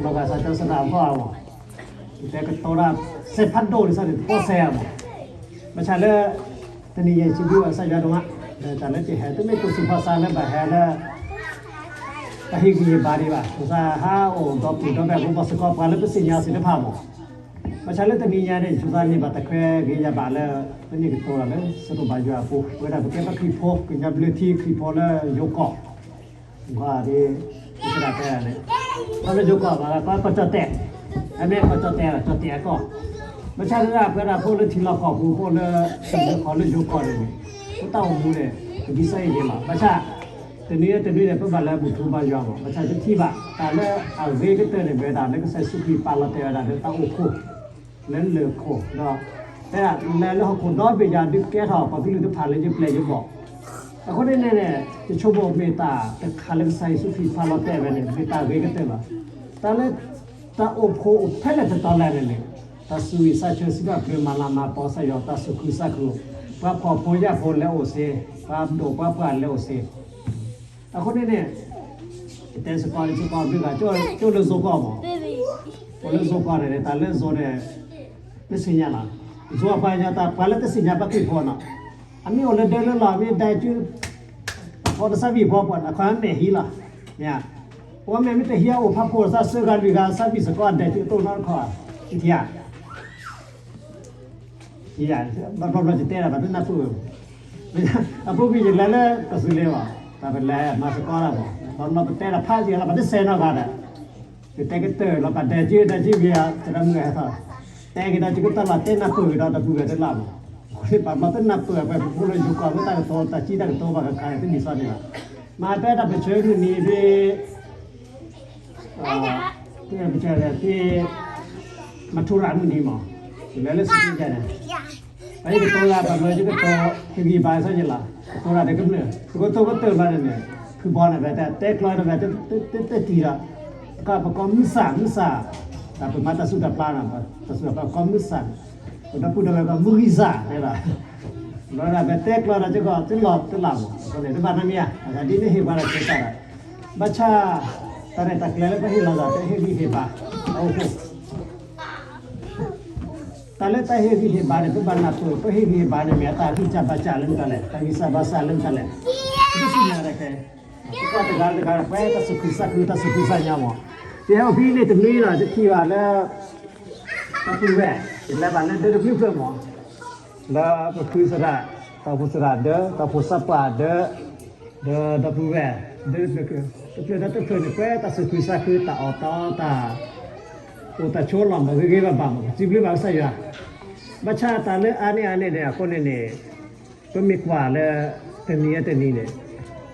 လီၤဂာ်စးကၠီစဒၣ်အဖီအမး, ယတဲကတိၤတၢ်စဲးဖးဒိၣ်လံစ့ၢ်န့ၣ် တပီၢ်စဲအမး, ဘၣ်ဆၣ်လၢ တနံၤယဲၢ်ဆံဘျုးဘၣ်ကစၢ်ယွၤဒိၣ်မး, ဒီးတၢ်လၢကဟဲတမ့ၢ်ကိးဆူၣ်ဖီစါလၢဘၣ်ဟဲလၢ တၢ်ဟ့ၣ်ဂံၢ်ဟ့ၣ်ဘါဒံးဘၣ်, ဆိစါဟးအိၣ်ဒီပုၢ်ဒီဝဲၢ် ပဘီစ့ၢ်ကီးပှၤလၢပသ့ၣ်ညါစ့ၢ်တဖၣ်မး, ဘၣ်ဆၣ်လၢတနံၤညါန့ၣ် ဆိစါန့ၢ်ဘၣ်တၢ်ခွဲးဂ့ၤယၤဘၣ်လၢ ပန့ၢ်ကတိၤလီၤလၢ စတိၣ်ဘၣ်ယွၤအပူၤ ပဝဲဒၣ်ပကဲပှၤခရံာ်ဖိ ကညီဘျၢထံခရံာ်ဖိလၢယိၤကီၢ် ကွၢ်ဒ် ကစၢ်ဒၣ်တဲန့ၣ်, ပှၤလၢယိၤကီၢ်ဘၣ် ပှၤကီၢ်ကၠီၣ်တဲၣ်, အမ့ၢ်ကီၢ်ကၠီၣ်တဲၣ်လီၤ ကၠီၣ်တဲၣ်အကီၢ်, ဘၣ်ဆၣ်လၢပဝဲဒၣ်ဖိလၢထံလီၢ်ကီၢ်ပူၤ ဖိလၢ တၢ်လၢကီၢ်လၢယိၤကီၢ်န့ၣ်န့ၣ်, ပတၢ်အိၣ်မူန့ၣ် ပဒ်စ့ၢ်ကီးယဲၢ်လီၤ, ဘၣ်ဆၣ် တနံၤအံၤတနံၤန့ၣ် ပဘၣ်လၢဘူၣ်ထူဘါယွၤမး, ဘၣ်ဆၣ်တထံၣ်ဘၣ် တၢ်လၢအဂ့ၤကတၢၢ်န့ၣ် မ့ၢ်ဝဲဒၣ်လၢကစၢ်ယ့ၣ်ၡူးခရံာ်ပာ်လီၤတဲာ်ဝဲဒၣ်လၢတၢ်အိၣ်ဖှိၣ် လၢလၢၢ်ခိၣ်ဒီး တဲဒၣ်လဲၤလၢဟီၣ်ခိၣ်ဒီဘ့ၣ်ယၤ ဒုးကဲထီၣ်ပှၤကလုာ်တဖၣ်လၢယပျဲၢ်ယဘီၣ်, အဃိန့ၣ်န့ၣ်န့ၣ် ယဆိကမိၣ်မ့ၢ်တၢ်တခါလၢကစၢ်ယ့ၣ်ၡူးခရံာ်ပာ်လီၤတဲာ်ဝဲန့ၣ် မ့ၢ်တၢ်ဂ့ၤကတၢၢ်လီၤ, တၢ်လၢ တၢ်အိၣ်ဖှိၣ်အိၣ်ဖဲလဲၣ်တတီၤလဲၣ်န့ၣ်န့ၣ်, တၢ်ဆူးဝံၣ်ဆါဆၢ စံးဘၣ်ပျၢၤမၤလၤမၤကပီၤကစၢ်ယွၤ တၢ်သူၣ်ခုသးခု, ပှၤဖှီၣ်ဖိယာ်ဖိလဲၤအိၣ်စ့, ပှၤဒိၣ်ပှၤပှၢ်လဲၤအိၣ်စ့, အဃိန့ၣ်န့ၣ် တဲစ့ၢ်ကီး စ့ၢ်ကီးဘျုးဂၤ ကၠိလၢယိၤကီၢ်မး, အိၣ်လၢယိၤကီၢ်န့ၣ်န့ၣ် တၢ်လၢယိၤန့ၣ် ပသ့ၣ်ညါလီၤ, ယိၤအပှၤကညီတၢ် ပှၤလၢတသ့ၣ်ညါဘၣ်ခရံာ်ဖိနီၤ, အမ့ၢ်အိၣ်လၢဒၢလၢလီၢ် အမ့ၢ်ဒဲကၠူ အဖီတစၢ်ဘံၣ်ဖီပှၢ်န့ၣ် အခီမဲာ်ဟံးလီၤ, မ့ၢ်ဧါ, အဝဲမ့ၢ်မ့ၢ်တဟံးအအိၣ်ဖးဖိတစၢ်ဆၢဂၤလွံၢ်ဂၤ တစၢ်ဘံၣ်စ့ၢ်ကီး အဒဲကၠူတအိၣ်နီတခီ, ယထံၣ်ဧါ ဘၣ်ဘျီဘျီယတဲဒၣ် ဘၣ်တနၢ်ပၢၢ်ဝဲ, အဖိပံၤယလဲၤလၢကစူၤလ့ဘၣ်, တၢ်ပလဲၤမၤစ့ၢ်ကီးဒၣ်မး, ဘၣ်ဘျီပတဲဒၣ်ဖးယံာ်လီၤ ပတစဲးနီတဂၤဒီး, ယတဲကတၢၢ်လီၤ ပဒဲကၠူဒဲကၠူဂ့ၤဧါ သရၣ်မုၣ်ဂၤဟဲထီၣ်, တဲကဒါကကတၢၢ်လီၤတဲနၢ်ပၢၢ်ဒီးတပူၤဝဲတလၢ်မး, အဃိန့ၣ်ဘၣ်ဘျီတနၢ်ပၢၢ် ပှၤပဖိလၢယိၤကီၢ်လၢတၢ်ကတိၤတၢ်စံးတၢ်ကတိၤဘၣ်ကခါန့ၣ် တမံၤစီန့ၣ်ဘၣ်, မ့ၢ်တဲဒၣ်ပဆၢမုၢ်နံၤဖဲ ပတဲဖဲ မထူရၤမုၢ်နံၤမး, လဲၤလၢစကံကဲန့ၣ်, ပဟ့ၣ်ကတိၤလၢပမၢယကတိၤ ဟ့ၣ်ဂံၢ်ဘါစ့ၢ်ကီးလီၤ, ကတိၤတၢ်ဒီးကမျၢၢ် ပကတိၤပတၢၢ်လီၤန့ၣ်န့ၣ်, ဖုဘီန့ၣ် ပတဲကျီန့ၣ် ပတဲတၢ်တတံၢ်ဒီး, ကပကိးမုၢ်ဆၣ် မုၢ်ဆၣ်, တၢ်ပမၤတၢ်ဆူၣ်တၢ်ပျၢ်န့ၣ် တၢ်ဆူၣ်တၢ်ပျၢ်ပကိးမုၢ်ဆၣ်န့ၣ်, ပဒီပုၢ်ဒီဝဲၢ်ကိးမုၢ်ဂံၢ်စၢ်တဲဒၣ် လီၤဒၣ်ပတဲကျီဒီးစ့ၢ်ကီး တလီၢ်တလၢ်မး အဃိန့ၣ် တဘၣ်နီတမံၤဧါ, အဂၤဒ်န့ၣ်ဟ့ၣ်ပှၤတၢ်ဆၢကတီၢ်ဒီး, ဘၣ်ဆၣ် တၢ်ရဲၣ်တၢ်ကျဲၤလၢပဟ့ၣ်လီၤသး ပဟ့ၣ်ဂံၢ်ဟ့ၣ်ဘါ, အိၣ်ဖှိၣ် တၢ်လၢတၢ်ဟ့ၣ်ဂံၢ်ဟ့ၣ်ဘါန့ၣ် ပဘၣ်နၢ်ပၢၢ် ပဟ့ၣ်ဂံၢ်ဟ့ၣ်ဘါန့ၣ် မ့ၢ်အတၢ်ဂံၢ်စၢ်ဘါစၢ်လၢမတၤလဲၣ်, တၢ်ဂံၢ်စၢ်ဘါစၢ်လၢမတၤလဲၣ်, ပတသ့ၣ်ညါတၢ်ခဲ, ပကွၢ်တဂၤတဂၤ ပှဲၤတၢ်သူၣ်ခုသးခု တၢ်သူၣ်ခုသးညီမး, ယဟဲအိၣ်ဖဲန့ၣ်တနွံလီၤ တထံၣ်ဘၣ်လၢ တၢ်ပုၢ်ဝဲၢ် ယလဲၤဘၣ်လၢဒၢတဖျၢၣ်ဖျၢၣ်မး, လၢပဖုသရၣ် တၢ်အိၣ်ဖှိၣ်သရၣ်ဒၢ တၢ်အိၣ်ဖှိၣ်သးပှၢ်ဒၢ ဒီးဒီပုၢ်ဝဲၢ် ဒၢတဖျၢၣ် တဖျၢၣ်ဒီးတဖျၢၣ်န့ၣ် ပှဲၤတၢ်သူၣ်ခုသးခု တၢ်အီၣ်တီ တၢ်အိၣ်တၢ်ဆိးလီၤမး ဂ့ၤဂ့ၤဘၣ်ဘၣ်မး ပစံးဘျုးဘၣ်ကစၢ်ယွၤ, ဘၣ်ဆၣ်တၢ်လၢအါန့ၢ်အါန့ၢ်န့ၣ် အဃိန့ၣ်န့ၣ် ပမ့ၢ်ကွၢ်လၢ တနံၤအတနံၤန့ၣ်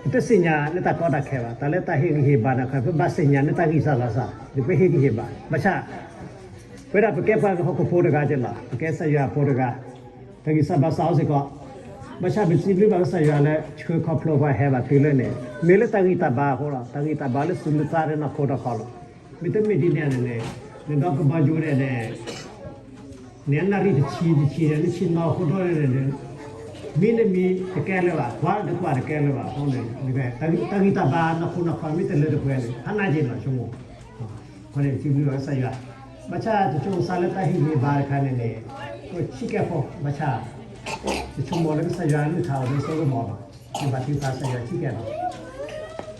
ပတသ့ၣ်ညါလၢတၢ်ကီတၢ်ခဲဘၣ်, တၢ်လၢတၢ်ဟ့ၣ်ဂံၢ်ဟ့ၣ်ဘါန့ၣ် ပဘၣ်သ့ၣ်ညါလၢတၢ်ဂံၢ်စၢ်ဘါစၢ် ဒီးပဟ့ၣ်ဂံၢ်ဟ့ၣ်ဘါ, ဘၣ်ဆၣ် ပဝဲဒၣ်ပကဲပှၤဟီၣ်ခိၣ်ဖိတဂၤက့လီၤ, ပကဲကစၢ်ယွၤအဖိတဂၤ, တၢ်ဂံၢ်စၢ်ဘါစၢ်အိၣ်စ့ၢ်ကီး, ဘၣ်ဆၣ်ပစံးဘျုးဘၣ်ကစၢ်ယွၤလၢ ဆှၢခီဖျိပှၤဟဲဘၣ်တုၤလၢန့ၣ် မ့ၢ်လၢတၢ်ဂံၢ်တၢ်ဘါအဃိလီၤ, တၢ်ဂံၢ်တၢ်ဘါလၢသူၣ်လၢသးလၢနီၢ်ခိတခီလီၤ, မ့ၢ်တမ့ၢ်ဒ်န့ၣ်န့ၣ် နဒီကဘီယူၤန့ၣ်န့ၣ် နနၣ်ရံၣ်တဆံတဆံန့ၣ် နဆ့ၣ်နီၤအဃိဒီးန့ၣ် မံန့ၣ်မံတကဲလၢၤဘၣ်, ကွၢ်တကွၢ်တကဲလၢၤဘၣ်, အဃိန့ၣ် တၢ်ဂံၢ်တၢ်ဘါနီၢ်ခိနီၢ်ခီမ့ၢ်တလၢတပှဲၤန့ၣ် ဟါနၤက့ၤနီၤဆိကမိၣ်, အဃိန့ၣ် စံးဘျုးဘၣ်ကစၢ်ယွၤ, ဘၣ်ဆၣ်တဆိကမိၣ်စ့ၢ်လၢတၢ်ဟ့ၣ်ဂံၢ်ဟ့ၣ်ဘါတခါန့ၣ်န့ၣ် ပဆံးကဲဖိ, ဘၣ်ဆၣ် တဆိကမိၣ်လၢကစၢ်ယွၤအကလုၢ်ကထါအိၣ်လၢစိကမီၤဘၣ်, ယဘၣ်ထုကဖၣ်ကစၢ်ယွၤဆံးကဲလီၤ,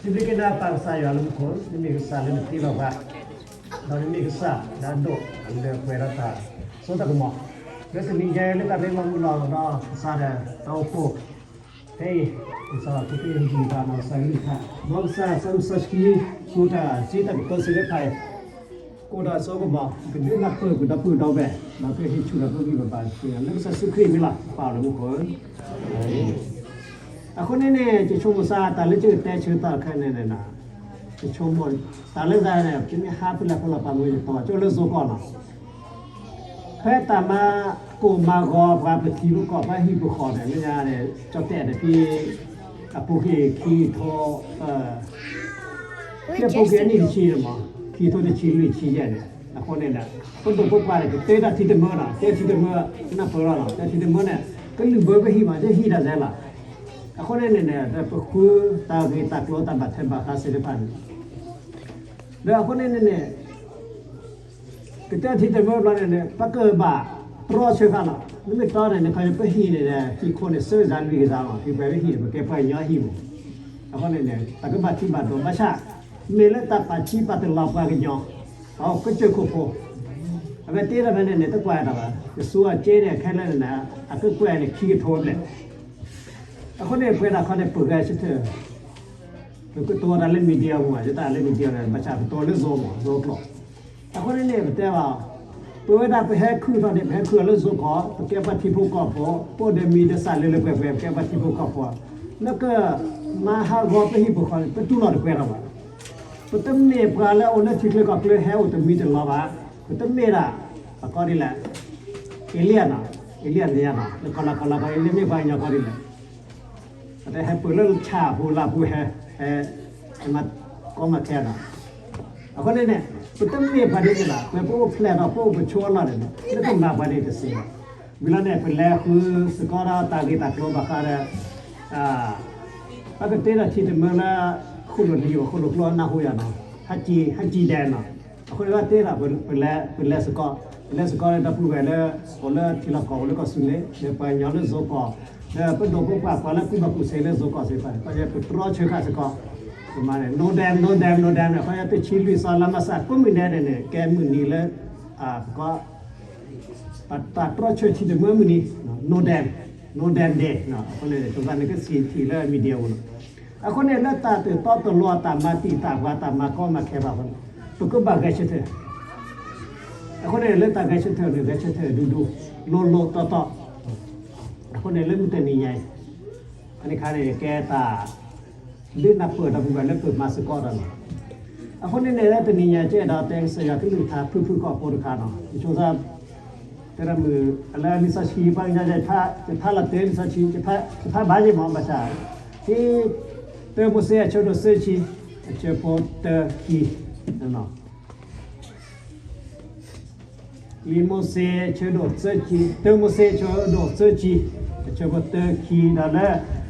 စံးဘျုးက့ၤနၤပၢ်ကစၢ်ယွၤလၢမူခိၣ်, နမ့ၢ်ကစၢ်လၢနတ့လီၤပှၤ ဒီးနမ့ၢ်ကစၢ်လၢအဒိၣ်အလၢအပှဲၤဒီးတၢ်စိတၢ်ကမီၤ, လၢတနံၤညါအံၤလၢတၢ်ရ့လိာ်မုာ်လိာ်ဒီးကစၢ်ဒီးတၢ်အိၣ်ဖှိၣ်, ဖဲအံၤ ကစၢ်ယွၤကဟ့ၣ်ဂံၢ်ဘါနီၢ်ကစၢ်အကလုၢ်ကထါ, မ်ကစၢ်စီဆှံ ကူတၢ်စံးတၢ်ကတိၤစ့ၢ်ကီးဖဲအံၤ, ကအိၣ်ဒီးစိကမီၤ, ကဒုးနၢ်ပၢၢ်ပဒီပုၢ်ဒီဝဲၢ်, ဒီးကဟ့ၣ်ဆူၣ်ဒီးပဂံၢ်ပဘါဆူညါ လၢကစၢ်ယ့ၣ်ၡူးခရံာ်အမံၤလီၤ, ပၢ်လၢမူခိၣ် အဃိန့ၣ်န့ၣ် ယဆိကမိၣ်စ့ၢ် တၢ်လၢယကတဲဆၢကတီၢ်တခါန့ၣ်န့ၣ်, ယဆိကမိၣ် တၢ်လၢယၤန့ၣ် ယမ့ၢ်ဟးဖဲလဲၣ်ဖိလီၤ ပာ်မူယတီၤ ကၠိလၢယိၤကီၢ်နီၤ, ဖဲတၢ်မၤကိၢ်မၤဂီၤပှၤပထံပကီၢ် ပှၤဟံၣ်ပဃီၤန့ၣ် လၢညါန့ၣ် ကၠီၣ်တဲၣ်န့ၣ် ဖဲ အပူၤကွံာ်ခံထိ ဖဲအပူၤကွံာ်အနံၣ်တဆံန့ၣ်မး ခံထိတဆံလွံၢ်ဆံယဲၢ်န့ၣ် အဃိန့ၣ်ဒီး ပဒိၣ်ပပှၢ်န့ၣ် ကတဲတၢ်ထံတမၢလီၤ, တဲထံတမၢ နၢ်ပၢၢ်လီၤနီၤ, တဲထံတမၢန့ၣ် ကလုၢ်ဘၢပဟံၣ်မး ယဟံၣ်တၢ်စဲလီၤ, အဃိန့ၣ်န့ၣ်န့ၣ် ပဃုတၢ်ဂ့ၢ်တၢ်ကျိၤတၢ်ဘၣ်ထွဲဘၣ်ဃးသ့ၣ်တဖၣ်န့ၣ် ဒီးအဃိန့ၣ်န့ၣ်န့ၣ် ကတဲထံတမၢဘျီန့ၣ်န့ၣ် ပကဘၣ်တြီဆၢဃာ်လီၤ. မ့မ့ၢ်တီန့ၣ်န့ၣ် ခီပဟံၣ်န့ၣ်ဒီး ဟံၣ်ခိၣ်န့ၣ် စၢကစၢ်လွံၢ်ကစၢ်လီၤ. ဟံၣ်ပှဲၤပဟံၣ်န့ၣ် ပကဲပှၤကညီဟံၣ်မး. အဃိန့ၣ်န့ၣ် တၢ်ကဘၣ်ထံဘၣ်တီဘၣ်ဆၣ် မ့ၢ်လၢတၢ်ပာ်ထံပာ်တလီၤပှၤကညီ အကစၢၢ်ခိၣ်ဖိ အဝဲတ့ထီၣ်ဖဲန့ၣ်န့ၣ် တကွၢ်တၢ်ဘၣ်. ကစူအက့န့ၣ် ခဲလၢာ်န့ၣ် အကကွဲၢ်န့ၣ် ခံကထိဘျဲၣ်. အဃိန့ၣ် ပဝဲဒၣ်ခီန့ၣ် ပဂဲၤဆၢထၢၣ် ပကတိၤတၢ်လၢ media မး ယတၢ်လၢ media န့ၣ် ဘၣ်ဆၣ်ပတိၤလၢ Zoom မး Zoom ကျိာ်. အဃိန့ၣ်န့ၣ် ပတဲဘၣ် ပဝဲဒၣ်ပဟဲခုၣ်ထီၣ်န့ၣ် ပဟဲခုၣ်အီၤလၢ Zoom ကျိာ် ပကဲပှၤထံဖိကီၢ်ဖိ ပအိၣ်ဒီးမံၤဒီးသၣ်လၢလၢပှဲၤပှဲၤ ပကဲပှၤထံဖိကီၢ်ဖိ လၢကမၤဟးဂီၤပဟံၣ်ပဃီန့ၣ် ပတူၢ်လိာ်တပှဲၤထီၣ်ဘၣ်. ပတမ့ၢ်ပှၤလၢအအိၣ်လၢထံချၢကီၢ်ချၢဟဲအိၣ်တမံၤတလီၤဘၣ်. ပတမ့ၢ်ဒၣ် ပကိးဒ်လဲၣ် alien နီၤ alien န့ၣ်နီၤ လၢကီၢ်လၢ်ကီၢ်လၢ်ကီၢ် alien မ့ၢ်ပှၤကညီကိးဒ်လဲၣ် အတဟဲပၢၢ်လၢဆၣ်အပူၤလၢ်ပူၤဟဲ ဟဲ ဟဲမၤကီမၤခဲနီၤ. အဃိန့ၣ်န့ၣ် ပတမ့ၢ်ပှၤဒ်န့ၣ်ဘၣ်. ပဝဲပအိၣ်ဖျဲၣ်ဒီးပအိၣ်ပဆိးအလီၢ်န့ၣ် လၢပမၤပှၤန့ၣ်တသ့ဘၣ်. ဝံၤလီၤန့ၣ် ပလဲၤဃုစ့ၢ်ကီးဒီးတၢ်ဂ့ၢ်တၢ်ကျိၤဘၣ်ဃးဒီး ပကတ့ထီၣ်ထံတမၢလၢ ဃိၣ်လိာ်လံၤ ဃိၣ်လိာ်ကျိအနၢ်ဟူယၤနီၤ ဟဲကံ ဟဲကံဒဲးနီၤ. အဃိန့ၣ်ဘၣ်တ့ထီၣ် ပလဲၤစ့ၢ်ကီး ပလဲၤစ့ၢ်ကီးဒီပုၢ်ဝဲၢ်လၢ အိၣ်လၢထံလီၢ်ကီၢ် အိၣ်လၢကီၢ်သူလ့ၤ ဒီးပှၤကညီလၢ Zoom ကျိာ် ဒီးပဒိၣ်ပပှၢ်ပှၤလၢကူၣ်ဘၣ်ကူၣ်သ့လၢ Zoom ကျိာ်သ့ၣ်တဖၣ်န့ၣ် ပတြီဆၢဃာ်စ့ၢ်ကီး ပမၤန့ၣ် no dam no dam no dam န့ၣ် ခီယၤတဆံလွံၢ်စီၤလါမးစၢ် ကိးမုၢ်နံၤဒဲးန့ၣ်န့ၣ် ကဲမုၢ်နံၤလၢ ပက ပတၢ်တြီဆၢထံတမၢမုၢ်နံၤ no dam no dam day အဃိန့ၣ် ကဘၣ်န့ၣ်ကစံးထံၣ်လၢ media ပူၤလီၤ. အဃိန့ၣ် လၢတၢ်တတီတလီၤ တၢ်မၤတံာ်တာ်ပှၤ တၢ်မၤကီမၤခဲပှၤအဃိန့ၣ် ပကဘၣ်ဂဲၤဆၢထၢၣ် အဃိန့ၣ် လၢတၢ်ဂဲၤဆၢထၢၣ်န့ၣ် ဂဲၤဆၢထၢၣ်ဒူဒူ လိၤလိၤတီတီ အဃိန့ၣ် လၢမုၢ်တနံၤညါအံၤ အန့ၣ်ခါန့ၣ် ကဲတၢ် ဒုးနၢ်ပၢၢ်ဒီပုၢ်ဝဲၢ်လၢပမၤစ့ၢ်ကီးတၢ်လီၤ. အဃိန့ၣ်န့ၣ် လၢတနံၤညါကဲဒီး တဲကစၢ်ယွၤကလုၢ်ကထါဖုၣ်ဖုၣ်ကိာ်ဖိတခါနီၤ ယဆိသး တဲဒၣ်မုၢ် လၢလံာ်စီဆှံ ပှၤကညီ ယဖးလီၤတဲာ်လံာ်စီဆှံ ယဖးဘၣ်ယဲၢ်မး ဘၣ်ဆၣ် ဟ့ၣ် တၢမိၤၡ့အဆၢဒိၣ်သၢဆံ အဆၢဖိတၢခံ လံာ်မိၤၡ့ ဆၢဒိၣ်သၢဆံ တၢမိၤၡ့ ဆၢဒိၣ်သၢဆံ အဆၢဖိ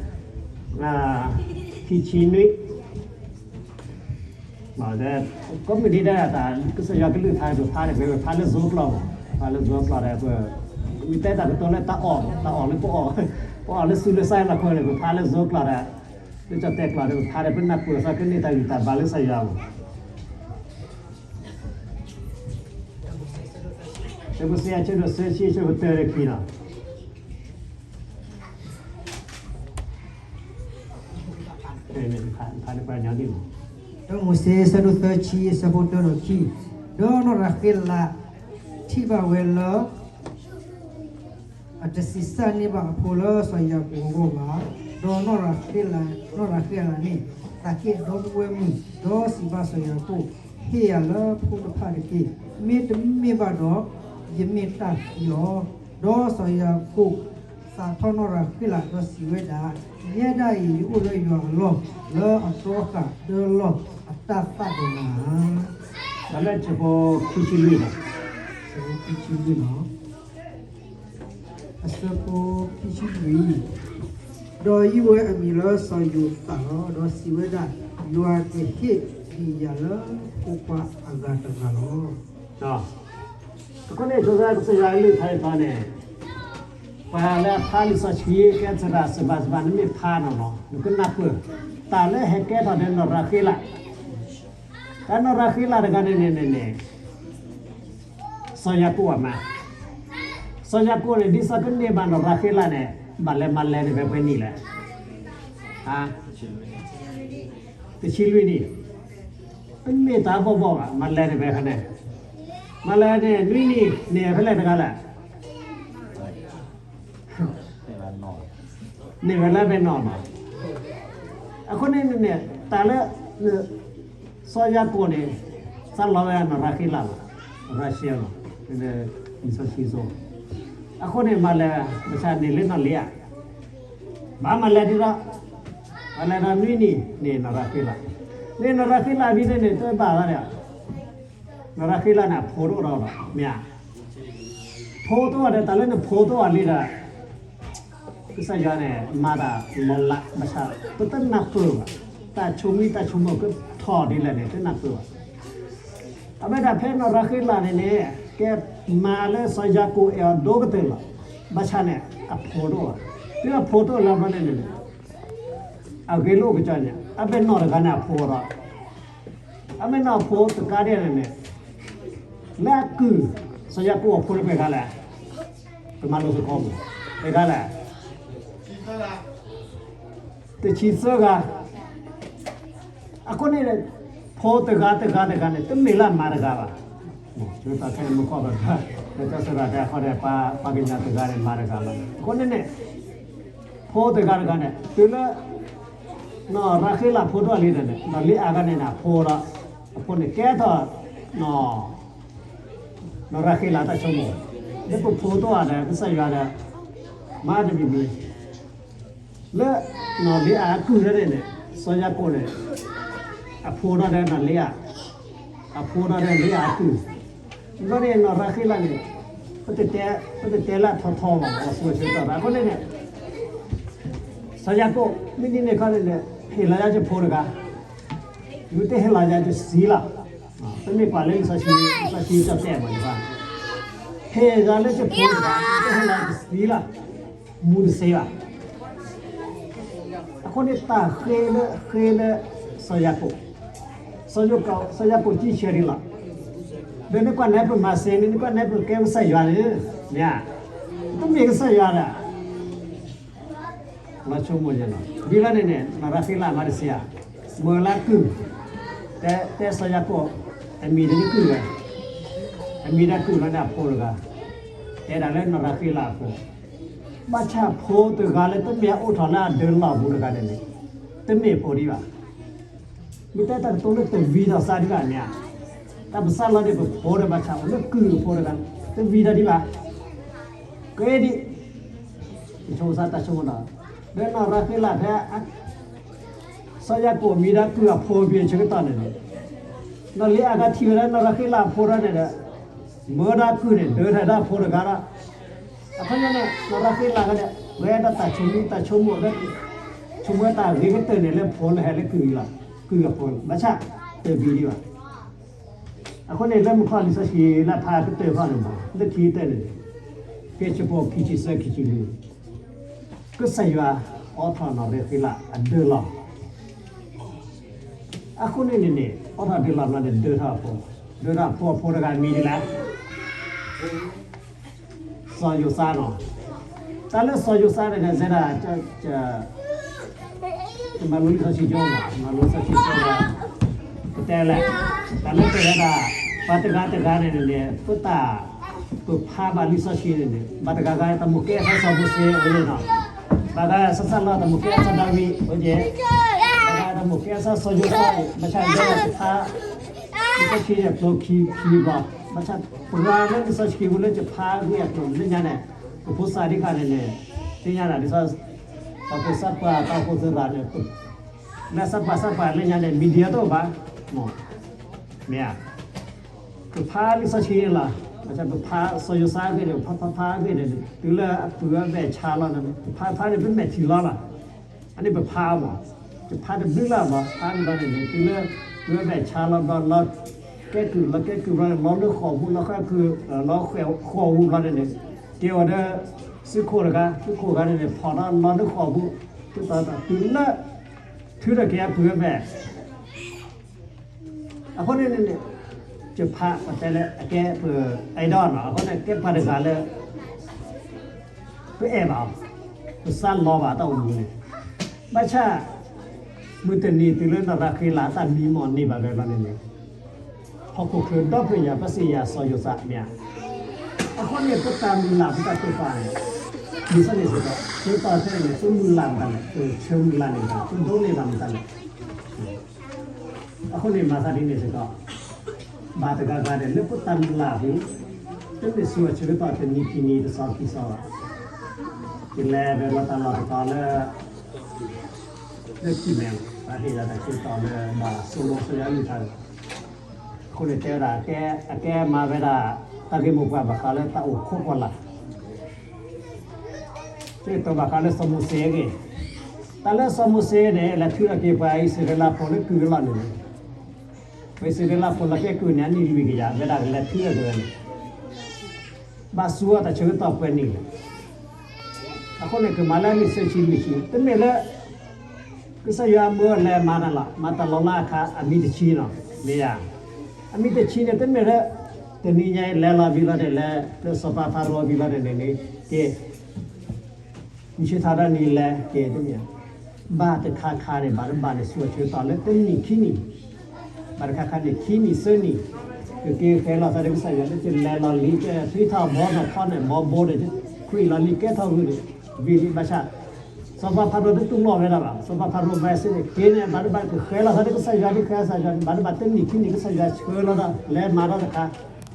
တၢခံဒီးလၢ ခံဆံနွံ ကိးမုၢ်နံၤဒဲး ကစၢ်ယွၤကလုၢ်ကထါပဖးန့ၣ် ပဖးလၢ Zoom ကျိာ်မး ဖးလၢ Zoom ကျိာ်ဒီး ပမ့ၢ်တဲတၢ်ကတိၤလၢတၢ်အီၣ် တၢ်အီၣ်လၢပအီၣ် ပအီၣ်လၢသူလၢစၢ်လီၤခိၣ်န့ၣ် ပဖးလၢ Zoom ကျိာ်ဒီး လၢကၠီၣ်တဲာ်ကျိာ်ဒီး ပဖးဒီး ပနၢ်ပၢၢ်သးကန့ၢ်တၢ်ဂံၢ်တၢ်ဘါလၢကစၢ်ယွၤမး တၢမိၤၡ့ အဆၢဒိၣ်သၢဆံ အဆၢဖိတၢဒီးခံလီၤ. ဖးလၢပှၤကညီန့ၣ်လီၤ. တၢမိၤၡ့ အဆၢဒိၣ်သၢဆံ အဆၢဖိတၢဒီးခံ, ဒီးနီၢ်ရၤဃ့လး ထံၣ်ဘၣ်ဝဲလၢ အတဆံးစၢ်န့ၢ်ဘၣ်အဖိလၢစီၤယၤကိာ်အဂီၢ်ဘၣ်. ဒီးနီၢ်ရၤဃ့လး, နီၢ်ရၤဃ့လးန့ၣ် သးက့ၢ်ဒီပုၢ်ဝဲၢ်မုၣ်, ဒီးစံးဘၣ်စီၤယၤကိာ်, ဟ့ၣ်ယၤလၢဖိတဖၣ်တက့ၢ်. မ့တမ့ၢ်ဘၣ်ဒီး ယမ့ၢ်တၢ်သံလီၤ. ဒီးစီၤယၤကိာ် စးထီၣ်နီၢ်ရၤဃ့လး ဒီးစံးဝဲဒၣ်, ယဲဒၣ်အံၤ ယအိၣ်လၢယွၤအလီၢ်, လၢအသီဃာ်ဒၢလီၢ်အတၢ်သၣ်ဒိးနၤဧၢ. တၢလၢဆၢဖိခံဆံလွံၢ်လီၤ. ဆၢဖိခံဆံလွံၢ်လီၤ. အဆၢဖိခံဆံလွံၢ်, ဒီးယုၢ်ဝဲအမံၤလၢစီၤယိၤသးလီၤ. ဒီးစံးဝဲဒၣ်, ယွၤကဟ့ၣ်က့ၤယၤလၢဖိခွါအဂၤတဂၤလီၤ. အဃိန့ၣ် ဆိကမိၣ်ကစၢ်ယွၤအကလုၢ်ကထါအံၤန့ၣ် ပှၤလၢအဖးလံာ်စီဆှံ ကဲထီၣ်တၢ်စံးဘၣ်စံးဘၣ် နမ့ၢ်ဖးနီၢ်နီၢ် နကနၢ်ပၢၢ် တၢ်လၢဟဲကဲထီၣ်ဒီးနီၢ်ရၤဃ့လး, တၢ်နီၢ်ရၤဃ့လးတဂၤန့ၣ်န့ၣ်န့ၣ် စီၤယၤကိာ်အမါ, စီၤယၤကိာ်န့ၣ် ဒ်သိးကန့ၢ်ဘၣ်နီၢ်ရၤဃ့လးန့ၣ် ဘၣ်လဲၤမၤလဲၤန့ၣ် ဖဲပှဲၤနံၣ်လဲၣ်. တဆံလွံၢ်နံၣ်, တမ့ၢ်တၢ်ဘီၣ်ဘီၣ်ဘၣ် မၤလဲၤန့ၣ်ဖဲန့ၣ်, မၤလဲၤန့ၣ် နွံနံၣ်န့ၣ် ဖဲလဲၣ်တဂၤလဲၣ်. န့ၣ်ဝဲလၢဖဲနီၢ်နီၢ်, အဃိန့ၣ်န့ၣ် တၢ်လၢ စီၤယၤကိာ်န့ၣ် သးလီဝဲနီၢ်ရၤဃ့လးလီၤ, ရၤရှဲလီၤ, လံာ်စီဆှံစိ, အဃိန့ၣ် မၤလဲၤ ဘၣ်ဆၣ်န့ၣ်လၢနီၢ်လံဧါ, ဘၣ်မၤလဲၤဒ်သိး, မၤလဲၤဒီးနွံနံၣ်န့ၣ်နီၢ်ရၤဃ့လး, န့ၣ်နီၢ်ရၤဃ့လးဘံန့ၣ်န့ၣ် တဘၣ်ဘၣ်ဒီး နီၢ်ရၤဃ့လးန့ၣ် အဖိတအိၣ်ဒီးဘၣ် မ့ၢ်ဧါ, ဖိတအိၣ်ဒီး တၢ်လၢနဖိတအိၣ်လံဒီး ကစၢ်ယွၤန့ၣ် မၤတၢ်လီၤလးဘၣ်ဆၣ် ပတနၢ်ပၢၢ်ဘၣ်, တၢ်ဆိမိၣ်တၢ်ဆိကမိၣ်ကထီၣ်ဒ်လဲၣ်န့ၣ် တနၢ်ပၢၢ်ဘၣ်. အဝဲဒၣ်ဖဲနီၢ်ရၤဃ့လးန့ၣ်န့ၣ် ကဲမၤလၢစီၤယၤကိာ်အဲၣ်အီၤဒိၣ်ကတၢၢ်လီၤ. ဘၣ်ဆၣ်န့ၣ် အဖိတအိၣ်ဘၣ်. တုၤအဖိတအိၣ်လၢဘျီန့ၣ်န့ၣ် အဂ့ၤလိာ်ကစၢ်န့ၣ် အဘဲၣ်နီၣ်တဂၤန့ၣ်အဖိဒီး အမ့ၢ်နီၢ်ဖိတကးဒ်န့ၣ်န့ၣ် လၢအကုၢ် စီၤယၤကိာ်အဖိလၢပှဲၤဂၤလဲၣ်. ပမၤလိစ့ၢ်ကီးမး ပှဲၤဂၤလဲၣ်. တဆံသၢဂၤ. အဃိန့ၣ် ဖိတဂၤတဂၤတဂၤန့ၣ် တမ့ၢ်လၢအမါတဂၤဘၣ်. တၢ်ခဲန့ၣ်မ့ၢ်ကီၢ်ဘၣ် လၢတၢ်စရၣ်တဲအဃိန့ၣ် ပှၤကညီတဂၤန့ၣ် မါတဂၤလီၤ. အဃိန့ၣ်န့ၣ် ဖိတဂၤတဂၤန့ၣ် တုၤလၢ နီၢ်ရၤဃ့လးဖိတအိၣ်လံန့ၣ် နီၢ်လံအၤဂၤန့ၣ်န့ၣ် အဖိဒီး အဖိန့ၣ်ကဲထီၣ် နီၢ်ရၤဃ့လးတၢ်ဆိကမိၣ် လၢပဖိတအိၣ်ဒီး ကစၢ်ယွၤဒီး မၤတမံၤမံၤ လၢ နီၢ်လံအၤအကုၢ်ဒၣ်န့ၣ်န့ၣ် စီၤယၤကိာ်န့ၣ် အဖိဒီးနီၢ်လံအၤ အဖိဒီးနီၢ်လံအၤအကုၢ် ဘျီန့ၣ် နီၢ်ရၤဃ့လးန့ၣ် ပတတဲ ပတတဲလၢအထီထီဘၣ် အဆိဆၢကတီၢ်ဘၣ် အဃိန့ၣ်န့ၣ် စီၤယၤကိာ် မ့ၢ်ဒ်န့ၣ်ခီန့ၣ်န့ၣ် ဟ့ၣ်လီၤယၤကဖိတဂၤ ယတဟ့ၣ်လီၤယၤကသံလီၤ. ပမ့ၢ်ကွၢ်လၢလံာ်စီဆှံ လံာ်စီဆှံကၠီၣ်တဲၣ်မးန့ၣ်ဘၣ် ဟ့ၣ်ယၤလၢကဖိတဂၤ ယတဟ့ၣ်လီၤယၤကသံလီၤ မူတစ့ဘၣ်. အဃိန့ၣ်တၢ်ဃ့လၢဃ့လၢ စီၤယၤကိာ် စီၤယၤကိာ် စီၤယၤကိာ်ကံၣ်ဆၢဒံးလီၤ. ဒီးနကွၢ်နဲပမၤစ့န့ၣ် နကွၢ်နဲပကဲကစၢ်ယွၤန့ၣ် မ့ၢ်ဧါ တမ့ၢ်ကစၢ်ယွၤဒီး လီၤဆိကမိၣ်ယဲလီၤ. ဝံၤလီၤန့ၣ်န့ၣ် နီၢ်ရၤဃ့လးမၤတစ့ဧါ မၢလၢကုၢ် တဲ တဲစီၤယၤကိာ် အမံၤဒီးယကုၢ်ဝဲ အမံၤဒီးကုၢ်လီၤန့ၣ်အဖိတဂၤ တဲဒၣ်လၢနီၢ်ရၤဃ့လးအဖိ ဘၣ်ဆၣ်ဖိတဂၤလၢတမ့ၢ်အအိၣ်ထီၣ်လၢအဒၢလီၢ်ပူၤတဂၤန့ၣ်န့ၣ် တမ့ၢ်ဖိဒံးဘၣ်. မ့ၢ်တဲတၢ်ကတိၤလၢတဝံၤဒီးစါဒံးဘၣ်မ့ၢ်ဧါ. တၢ်ပစၢ်လီၤန့ၣ် ပဖိဒီးဘၣ်ဆၣ်အိၣ်လၢကုၢ်အဖိတဂၤ တဝံၤဒီးဒံးဘၣ်. ကဲဒံး ဆိကမိၣ်စၢ်တၢ်ဆိကမိၣ်ဒီး လၢနီၢ်ရၤဃ့လးဖဲ စီၤယၤကိာ်မံၤဒီးကုၢ်အဖိဘၣ်ဆၢကတီၢ်န့ၣ်န့ၣ် နီၢ်လံအၤဂၤထံၣ်ဝဲဒၣ်နီၢ်ရၤဃ့လးအဖိဒီးန့ၣ်ဒီး မၢဒီးကုၢ်န့ၣ် ဒၢထီၣ်ဒၣ်အဖိတဂၤဒီး အခီပညီန့ၣ် နီၢ်ရၤဃ့လးဂၤန့ၣ် ပှဲၤဒီးတၢ်ဆိမိၣ်တၢ်ဆိကမိၣ်လၢ ဆိကမိၣ်တၢ်ဂ့ၤကတၢၢ်န့ၣ်လၢဖိလၢဟဲလၢကုၢ်လီၤ. ကုၢ်အဖိ ဘၣ်ဆၣ်တဝံၤဒံးဘၣ်. အဃိန့ၣ် လၢမုၢ်ခီလံာ်စီဆှံလၢဖးကတၢၢ်ခီန့ၣ် လၢခံကတၢၢ်န့ၣ် ဖဲဆၢဖိခံဆံသၢခံဆံလွံၢ် ကစၢ်ယွၤအိးထီၣ်နီၢ်ရၤဃ့လးအဒၢလီၢ် အဃိန့ၣ်န့ၣ်န့ၣ် အိးထီၣ်ဒၢလီၢ်ဘျီန့ၣ် ဒၢထီၣ်အဖိ, ဒၢထီၣ်အဖိ အဖိတဂၤမံၤဒ်လဲၣ်, စီၤယိၤသးနီၤ. တၢ်လၢစီၤယိၤသးန့ၣ်န့ၣ် စဲဒၣ် တမၤလိလံာ်စီဆှံကၠိမး, မၤလိလံာ်စီဆှံကၠိဒီး ပတဲလဲၣ်, တၢ်လၢပဝဲဒၣ် ပှၤတဂၤတဂၤန့ၣ်န့ၣ် ပတၢ် ပဖးဘၣ်လံာ်စီဆှံန့ၣ်န့ၣ် ဘၣ်တဂၤဂၤတၢ်မိၣ်ကဲအသးစီၤမိၤၡ့အိၣ်ယဲၢ်နီၤ, ဘၣ်ဂၤစၢ်စၢ်လီၤတၢ်မိၣ်ကဲအသးစီၤဒၤဝံးအိၣ်ယဲၢ်, ဘၣ်ဂၤတၢ်မိၣ်ကဲအသးစီၤယိၤသး, ဘၣ်ဆၣ်ယဲၢ်တဖး လံာ်စီဆှံန့ၣ် ကျိခံခံဘျီ, ဘၣ်ဆၣ်ပှၤလၢလံာ်စီဆှံပူၤလၢယဖးဂ့ၢ်အကျိၤလၢညါန့ၣ် ပဖိသၣ်ဒ်ခါန့ၣ်န့ၣ် သ့ၣ်ညါဒၣ်ဒ်သိး ပှၤဖိသၣ်ပှၢ်တၢ်အိၣ်ဖှိၣ်သရၣ်န့ၣ် လၢသးပှၢ်သးပှၢ်လၢညါန့ၣ် media တအိၣ်ဘၣ်, မ့ၢ်ဧါ, ပဖးလံာ်စီဆှံန့ၣ်လီၤ, ဘၣ်ဆၣ်ပဖးစီၤယိၤသးအဂ့ၢ်န့ၣ် ဖးဖးဖးအဂ့ၢ်န့ၣ် တုၤလၢအပုၢ်အဝဲၢ်ဆါလီၤန့ၣ် ပဖးဖးန့ၣ် ပမဲာ်ထံလီၤလီၤ, အန့ၣ်ပဖးမး, ပဖးတဘျုးလၢ်မး ဖးန့ၣ်ဘျီန့ၣ်န့ၣ် တုၤလၢ ပုၢ်အဝဲၢ်ဆါလီၤဘျီ လီၤကဲကုၢ် လီၤကဲကုၢ်ဘျီန့ၣ် လီၤလၢဃိာ်ပူၤ လီၤဃဲကုၢ် လီၤဃိာ်ပူၤဘျီန့ၣ်န့ၣ် ကဲဝဲဒၣ် သုးခိၣ်တဂၤ သုးခိၣ်ဂၤန့ၣ်န့ၣ် ဖီၣ်ဒီးလီၤလၢဃိာ်ပူၤ သုးသီတုၤလၢ ထုးထီၣ်က့ၤအပုၢ်အဝဲၢ် အဃိန့ၣ်န့ၣ် ယဖးပတဲလၢအကဲပ idol နီၤ, အဃိန့ၣ် ကဲပှၤတဂၤလၢ ပအဲၣ်ဘၣ်အီၤ, ပစၢ်လီၤဘၣ်တၢ်အိၣ်မူန့ၣ်, ဘၣ်ဆၣ် မုၢ်တနံၤတုၤလၢနီၢ်ရၤဃ့လးအတၢ်မံမီၢ်န့ၢ်ဘၣ်ဝဲဘျီန့ၣ်န့ၣ်, ဟီၣ်ခိၣ်ချၢဒီဖျၢၣ်ညါ ပသ့ၣ်ညါစီၤယိၤသးမ့ၢ်ဧါ, အဃိန့ၣ် ပတၢ်မုၢ်လၢ်ပတၢ်တိာ်ပာ်န့ၣ် ဒ်သိးန့ၣ်စ့ၢ်ကီး ဆၢကတီၢ်ခဲအံၤန့ၣ် ပမုၢ်လၢ်မတၤလဲၣ်, ပဆၢမုၢ်လၢ်န့ၣ်မတၤလဲၣ်, ပဒိးန့ၢ်ဘၣ်မတၤလဲၣ် အဃိန့ၣ် မၤသးဒ်န့ၣ်စ့ၢ်ကီး, ဘၣ်တဂၤဂၤန့ၣ် လၢပတၢ်မုၢ်လၢ်ပူၤ, တမ့ၢ်ဆူအဆၢကတီၢ်တနံၤခံနံၤ တစီခံစီဘၣ်, ယလဲၤဝဲလီၤတၢ်လီၢ်တတီၤလၢ လၢခံမဲာ် ပှၤဟ့ၣ်လီၤတၢ်ဆၢကတီၢ်လၢဘၣ်စိၤလီၤစိၤယါအုၣ်ထါ အဃိန့ၣ်တဲဝဲဒၣ် အကဲမၤဝဲဒၣ် တၢ်ဂ့ၢ်မိၢ်ပှၢ်ဘၣ်ဃးလၢတၢ်အိၣ်ခိးကွၢ်လၢ် တၢ်ဘၣ်ဃးလၢစီၤမိၤၡ့အဂ့ၢ်, တၢ်လၢစီၤမိၤၡ့န့ၣ် လဲၤထုးထီၣ်က့ၤပှၤအံၣ်စရ့လးဖိလၢကုၢ်အလီၢ်န့ၣ်, ပှၤအံၣ်စရ့လးဖိလၢကဲကုၢ်န့ၣ် အနံၣ်လွံၢ်ကယၤ ဝဲဒၣ်ကလဲၤထုးထီၣ်က့ၤဝဲန့ၣ်, ဘၣ်စူးအီၤတၢ်ဆၢကတီၢ်ပှဲၤနံၣ်လီၤ. အဃိန့ၣ် ကမၤလၢအနံၣ်ဆံ နံၣ်ဆံ တမ့ၢ်လၢ ကစၢ်ယွၤမၢအီၤလဲၤမၤနၤလီၤ. မၤတၢ်လီၤလးအခါ အမံၤတဆံနီၤ, မ့ၢ်ဧါ. အမံၤတဆံန့ၣ် တမ့ၢ်လၢ တနံၤညါအံၤလဲၤလီၤဝံၤလီၤန့ၣ် လဲၤလၢစီၤပၤဖၤရိၤဝံၤလီၤန့ၣ်န့ၣ် က့ၤ မုၢ်ဆ့ၣ်ထီၣ်တနံၤလဲၤက့ၤတမ့ၢ်, ဘၣ်တခါခါန့ၣ် ဘၣ်တဘၣ်န့ၣ် စူးအဆၢကတီၢ်လၢတနံၣ်ခံနံၣ်, ဘၣ်တခါခါန့ၣ် ခံနံၣ်သၢနံၣ်, ကက့ၤဃဲၤလီၤသးဒီးကစၢ်ယွၤ လၢကလဲၤလီၤလံ ကထွံထီၣ်ဘီနီၢ်ခီန့ၣ် ဘီဘိန့ၣ် ခွံလီၤလံ ကဲထီၣ်ဂုာ်န့ၣ် ဝံၤလံဘၣ်ဆၣ် စီၤပၤဖၤရိၤတတူၢ်လိာ်ဝဲဒၣ်ဘၣ်. စီၤပၤဖၤရိၤဘၣ်စ့ၢ်န့ၣ် က့ၤန့ၣ် ဘၣ်တဘၣ်ကဃဲၤလီၤသးဒီးကစၢ်ယွၤ ကဃဲၤလီၤသးယွၤန့ၣ် ဘၣ်တဘၣ်တနံၣ်ခံနံၣ် ကစၢ်ယွၤဆှၢလီၤဒီး လဲၤမၤထီၣ်တခါ,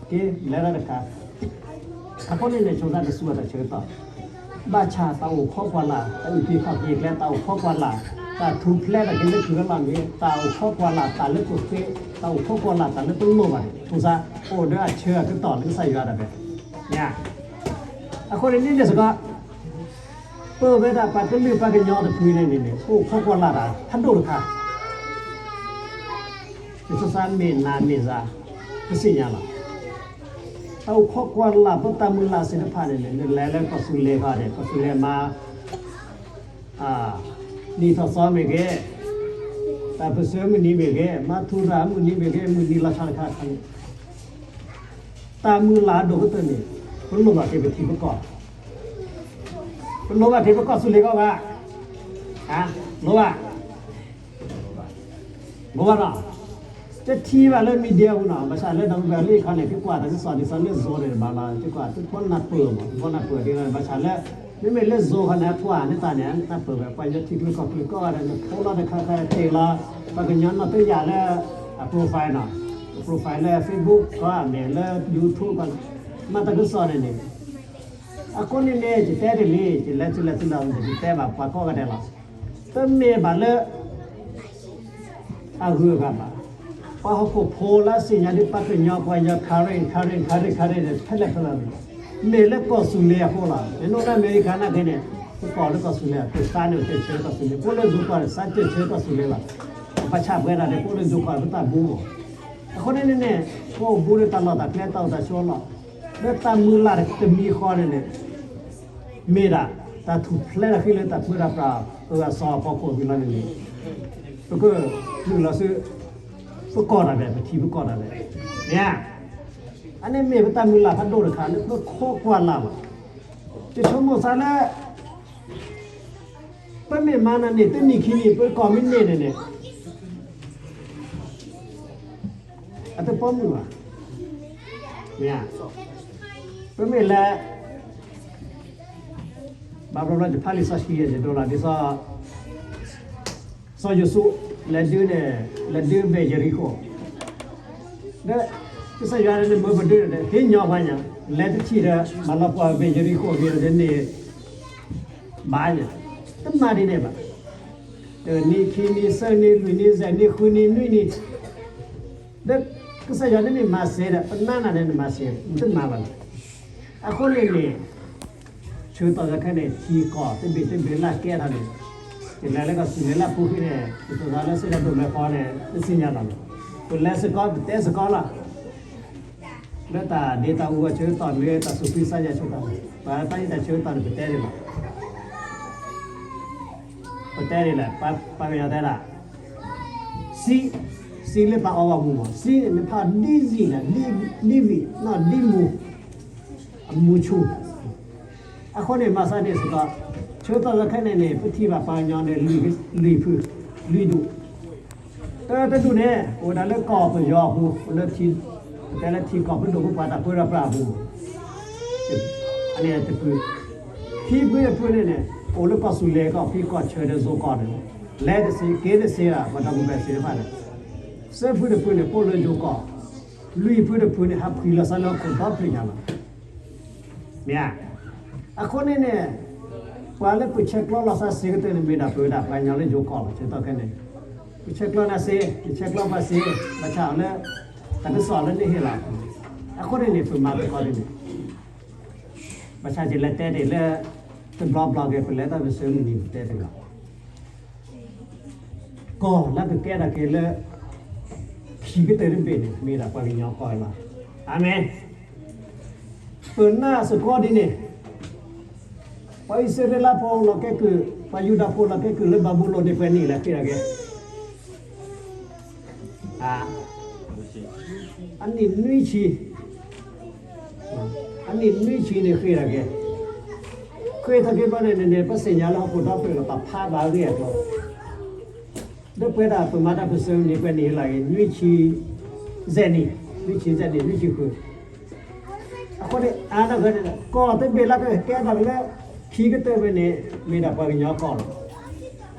က့ၤလဲၤထီၣ်တခါ အဃိန့ၣ်န့ၣ် ဆိသးတစူးအတၢ်ဆၢကတီၢ်, ဘၣ်ဆၣ်တၢ်အိၣ်ခိးကွၢ်လၢ် တၢ်အုၣ်က့ၤခီၣ်က့ၤကျဲ တၢ်အိၣ်ခိးကွၢ်လၢ်, တၢ်ထူၣ်ဖျဲးတၢ်က့ၤလၢကုၢ်လၢလီၢ်မ့ၢ်ဂ့ၤ, တၢ်အိၣ်ခိးကွၢ်လၢ်တၢ်လၢပဃ့, တၢ်အိၣ်ခိးကွၢ်လၢ်တၢ်လၢပလိၣ်ဘၣ်န့ၣ် ဆိသး အိၣ်ဒီးအဆၢအကတီၢ်လၢကစၢ်ယွၤဒၣ်ဝဲ, မ့ၢ်ဧါ. အဃိန့ၣ်န့ၣ်စ့ၢ်ကီး ပဝဲဒၣ်ပှၤကလုာ်ပှၤကညီတဖုန့ၣ်န့ၣ် ပအိၣ်ခိးကွၢ်လၢ်တၢ်ဖးဒိၣ်တခါ ယဆိသးမ့ၢ်နၤမ့ၢ်ယၤ ပသ့ၣ်ညါလီၤ. တၢ်အိၣ်ခိးကွၢ်လၢ် ပတၢ်မုၢ်လၢ်သ့ၣ်တဖၣ်န့ၣ်န့ၣ် နလဲၤလၢကီၢ်သူလ့ၤခီန့ၣ် ကီၢ်သူလ့ၤမၤ နံၣ်ထီၣ်သီမ့ၢ်ဂ့ၤ, တၢ်ပၢၢ်ဆၢမုၢ်နံၤမ့ၢ်ဂ့ၤ, မၤထူရၤမုၢ်နံၤမ့ၢ်ဂ့ၤ, မုၢ်နံၤလီၤဆီတခါခါန့ၣ် တၢ်မုၢ်လၢ်အဒိၣ်ကတၢၢ်န့ၣ် ပလိၣ်ဘၣ်က့ၤပထံပကီၢ်, ပလိၣ်ဘၣ်က့ၤပကီၢ်သူလ့ၤကီၢ်ဂၤ, လိၣ်ဘၣ် လိၣ်ဘၣ်နီၤ, တထံၣ်ဘၣ်လၢ media ပူၤနီၤ, ဘၣ်ဆၣ်လၢဒီပုၢ်ဝဲၢ်လၢအခါန့ၣ် ကကွၢ်တၢ်ကစီၣ်ဒ်သိးလၢ Zoom န့ၣ်တဘၣ်လီၤ, ကကွၢ်တဘီနၢ်ပၢၢ်မး, တဘီနၢ်ပၢၢ်ဒ်လီၤ, ဘၣ်ဆၣ်လၢ မ့မ့ၢ်လၢ Zoom ခီန့ၣ် အကွၢ်န့ၢ်တၢ်န့ၣ် နၢ်ပၢၢ်ဝဲ ပှၤကညီထံချၢကီၢ်ချၢကီၢ်ဂၤန့ၣ် ဖိလီၤတခါခါတ့ၢ်လီၤ, ပှၤကညီနီၢ်တယာ်လၢ အ profile နီၤ, profile လၢ Facebook ကီၢ်မ့ၢ်လၢ YouTube ကီၢ်, မၤတၢ်ကစီၣ်န့ၣ်န့ၣ် အဃိန့ၣ်န့ၣ် ယတဲတ့ၢ်လံ, ယလဲၤတုၤလဲၤတုၤလီၤ ယတဲဘၣ်ပှၤကိးဂၤဒဲးလီၤ, တမ့ၢ်ဘၣ်လၢ အဂုၤအဂၤဘၣ်, ပှၤဟီၣ်ခိၣ်ဖိလၢအသ့ၣ်ညါဒ်ပှၤကညီ ပှၤကညီ Karen Karen Karen Karen န့ၣ် ဖဲလဲၣ်ဖဲလဲၣ်န့ၣ် မ့ၢ်လၢကီၢ်သူလ့ၤအဃိလီၤ, နအိၣ်လၢအမဲရကၤနာ်က့န့ၣ် ပကိးလၢကီၢ်သူလ့ၤ ပသးန့ၣ်အိၣ်တ့ၢ်ဆၢကီၢ်သူလ့ၤ, ပအိၣ်လၢ Zoom ကီၢ်န့ၣ် သးတ့ၢ်ဆၢကီၢ်သူလ့ၤလီၤ, ပှၤဆၣ်ပှဲဒၣ်န့ၣ် ပအိၣ်လၢ Zoom ကီၢ်န့ၣ် ပတၢ်ဘူးမး, အဃိန့ၣ်န့ၣ်န့ၣ် ပအိၣ်ဘူးဒီးတၢ်လီၢ်တၢ်ကျဲတၢ်အိၣ်တၢ်ဆိးလီၤ, လၢတၢ်မုၢ်လၢ်တမံၤဃီန့ၣ်န့ၣ် မ့ၢ်ဒၣ် တၢ်ထူၣ်ဖျဲးထီၣ်ဃံလၢတၢ်ပၢတၢ်ပြး အၢအသီအဖီခိၣ်ဝံၤလီၤန့ၣ်န့ၣ် ပကနုာ်လီၤဆူ ပကီၢ်တၢ်ဒဲး ပထံပကီၢ်တၢ်ဒဲး, မ့ၢ်ဧါ, အန့ၣ်မ့ၢ်ပတၢ်မုၢ်လၢ်ဖးဒိၣ်တခါလၢပခိးကွၢ်လၢ်လီၤ, ယဆိကမိၣ်သးလၢ ပမ့ၢ်မၤနၤန့ၣ် တနံၣ်ခံနံၣ် ပကီၢ်မ့ၢ်န့ၢ်န့ၣ်န့ၣ် အတပိာ်မုၣ်ဘၣ်, မ့ၢ်ဧါ, ပမ့ၢ်လဲၤ ဘၣ်ဘျီဘျီယဖးလံာ်စီဆှံယဲၢ်ယဒိလီၤ ဒ်သိး စီၤယိၤၡူ လဲၤဒုးန့ၣ် လဲၤဒုးဘ့ၣ်ယရံၣ်ခိၣ်, ဒီး ကစၢ်ယွၤန့ၣ်မၢပဒုးန့ၣ် ဟ့ၣ်ညီပှၤညါ လဲၤတထံၣ်ဒီး မၤလီၤပှီၢ်ဘ့ၣ်ယရံၣ်ခိၣ်အဂ့ၢ်ဒီးန့ၣ် ဘၣ်ညါ, တမၤဒ်န့ၣ်ဘၣ်, တနံၤခံနံၤသၢနံၤလွံၢ်နံၤယဲၢ်နံၤဃုနံၤနွံနံၤ ဒီးကစၢ်ယွၤန့ၣ်မ့ၢ်မၤစ့ဒီး ပနၢ်နၢ်န့ၣ်နမၤစ့ နတမၤဘၣ်လီၤ, အဃိန့ၣ်န့ၣ် ဆၢကတီၢ်ခဲအံၤန့ၣ် ထံကီၢ်တဘ့ၣ်တဘ့ၣ်လၢကဲထီၣ်န့ၣ် ယလဲၤလၢကီၢ်သူလ့ၤလၢအပူၤဃီန့ၣ် ယသိးသးလၢစ့ၢ်ကီးဒိၣ်မးဃီန့ၣ် နသ့ၣ်ညါလီၤန့ၣ် ပလဲၤစ့ၢ်ကီး ပတဲစ့ၢ်ကီးလီၤ လၢတၢ်ဒ့တၢ်အူအဆၢကတီၢ်မ့ၢ်ဂ့ၤ တၢ်သူၣ်ဖှံသးညီအဆၢကတီၢ် ပှၤတၢ်ဟ့ၣ်တၢ်ဆၢကတီၢ်န့ၣ် ပတဲဒ်လီၤ ပတဲဒ်လဲၣ် ပှၤကညီတဲဒၣ် စံ စံလၢပှၤအီဘၣ်မူမး စံန့ၣ် နဖးဒ်စံၣ်န့ၣ် ဒ်ဝံၣ် နီၢ်ဒ်မူ အမူဆူၣ် အဃိန့ၣ် မၤသးဒ်စ့ၢ်ကီး ဆၢကတီၢ်လၢခဲအံၤန့ၣ် ပထံၣ်ဘၣ်ပှၤကညီန့ၣ် လွံၢ်ဖု လွံၢ်ဒူၣ် တၢတဒူၣ်န့ၣ် အိၣ်ဝဲဒၣ်လၢကီၢ်ပယီၤအပူၤ လၢထံ ပတဲလၢထံကီၢ်ပဒိၣ်ပပှၢ်တၢ်ပၢတၢ်ပြးအပူၤ အန့ၣ်တဖု ခံဖုတဖုန့ၣ်န့ၣ် အိၣ်လၢကီၢ်သူလ့ၤကီၢ်ဖံးကီၢ်ဆၢဒီးယိၤကီၢ်န့ၣ် လဲၤတသ့ က့ၤတသ့ဘၣ် ပှၤဒီပုၢ်ဝဲၢ်သ့ၣ်တဖၣ်န့ၣ် သၢဖုတဖုန့ၣ် ပိာ်လၢယိၤကီၢ် လွံၢ်ဖုတဖုန့ၣ် ဟးဖှံလီၤသးလၢဟီၣ်ခိၣ်ဒီဖျၢၣ်ညါလီၤ မ့ၢ်ဧါ. အဃိန့ၣ်န့ၣ် ပှၤလၢပဆဲးကျိးလီၤသးစ့ၢ်ကတၢၢ်န့ၣ် မ့ၢ်ဒၣ်ပဝဲဒၣ်ပှၤကညီလၢယိၤကီၢ်လီၤ ဆၢကတီၢ်ခဲအံၤန့ၣ် ပဆဲးကျိးနၤစ့ၢ် ပဆဲးကျိးပှၤစ့ၢ် ဘၣ်ဆၣ်လၢ တၢ်ကစီၣ်လၢနဟ့ၣ်လီၤ အဃိန့ၣ်န့ၣ် ပမၤသကိးဒ်န့ၣ် ဘၣ်ဆၣ်ယလဲၤတဲတ့ၢ်လၢ တဘျီဘျီက့ၤ ပလဲၤတၢ်ပဆၢမုၢ်နံၤ ပတဲတ့ၢ်လီၤ ကီၢ်လၢကကဲထီၣ်က့ၤလၢ ခံကတၢၢ်တဘ့ၣ်န့ၣ် မ့ၢ်ဒၣ်ပှၤကညီကီၢ်လီၤ. အၤမ့ၣ်. ပနၢ်စ့ၢ်ကီးဒ်န့ၣ်, ပှၤအံၣ်စရ့လးဖိလီၤကဲကုၢ်, ပှၤယူဒၤဖိလီၤကဲကုၢ်လၢဘၤဘူလိၣ်န့ၣ် ပှဲၤနံၣ်လဲၣ်ဃ့တၢ်က့ၤ, အနံၣ်နွံဆံ, အနံၣ်နွံဆံန့ၣ်ဃ့တၢ်က့ၤ, ဃ့ထီၣ်က့ၤဘျီန့ၣ်န့ၣ် ပသ့ၣ်ညါလၢဟီၣ်ခိၣ်ဒီဘ့ၣ်လီၤ ပဖးဘၣ်အဂ့ၢ်အကျိၤ ဒီးပဝဲဒၣ်ပမၤတၢ်ပၢၢ်ဆၢန့ၣ် ပှဲၤနံၣ်လၢအဂ့ၤ နွံဆံယဲၢ်နံၣ်, နွံဆံယဲၢ်နံၣ် နွံဆံဃု, အဃိန့ၣ် အါန့ၢ်ဝဲန့ၣ် ကီၢ်တဘ့ၣ်လၢကကဲထီၣ်လၢ ခံကတၢၢ်ဝဲန့ၣ် မ့ၢ်ဒၣ်ပှၤကညီကီၢ်လီ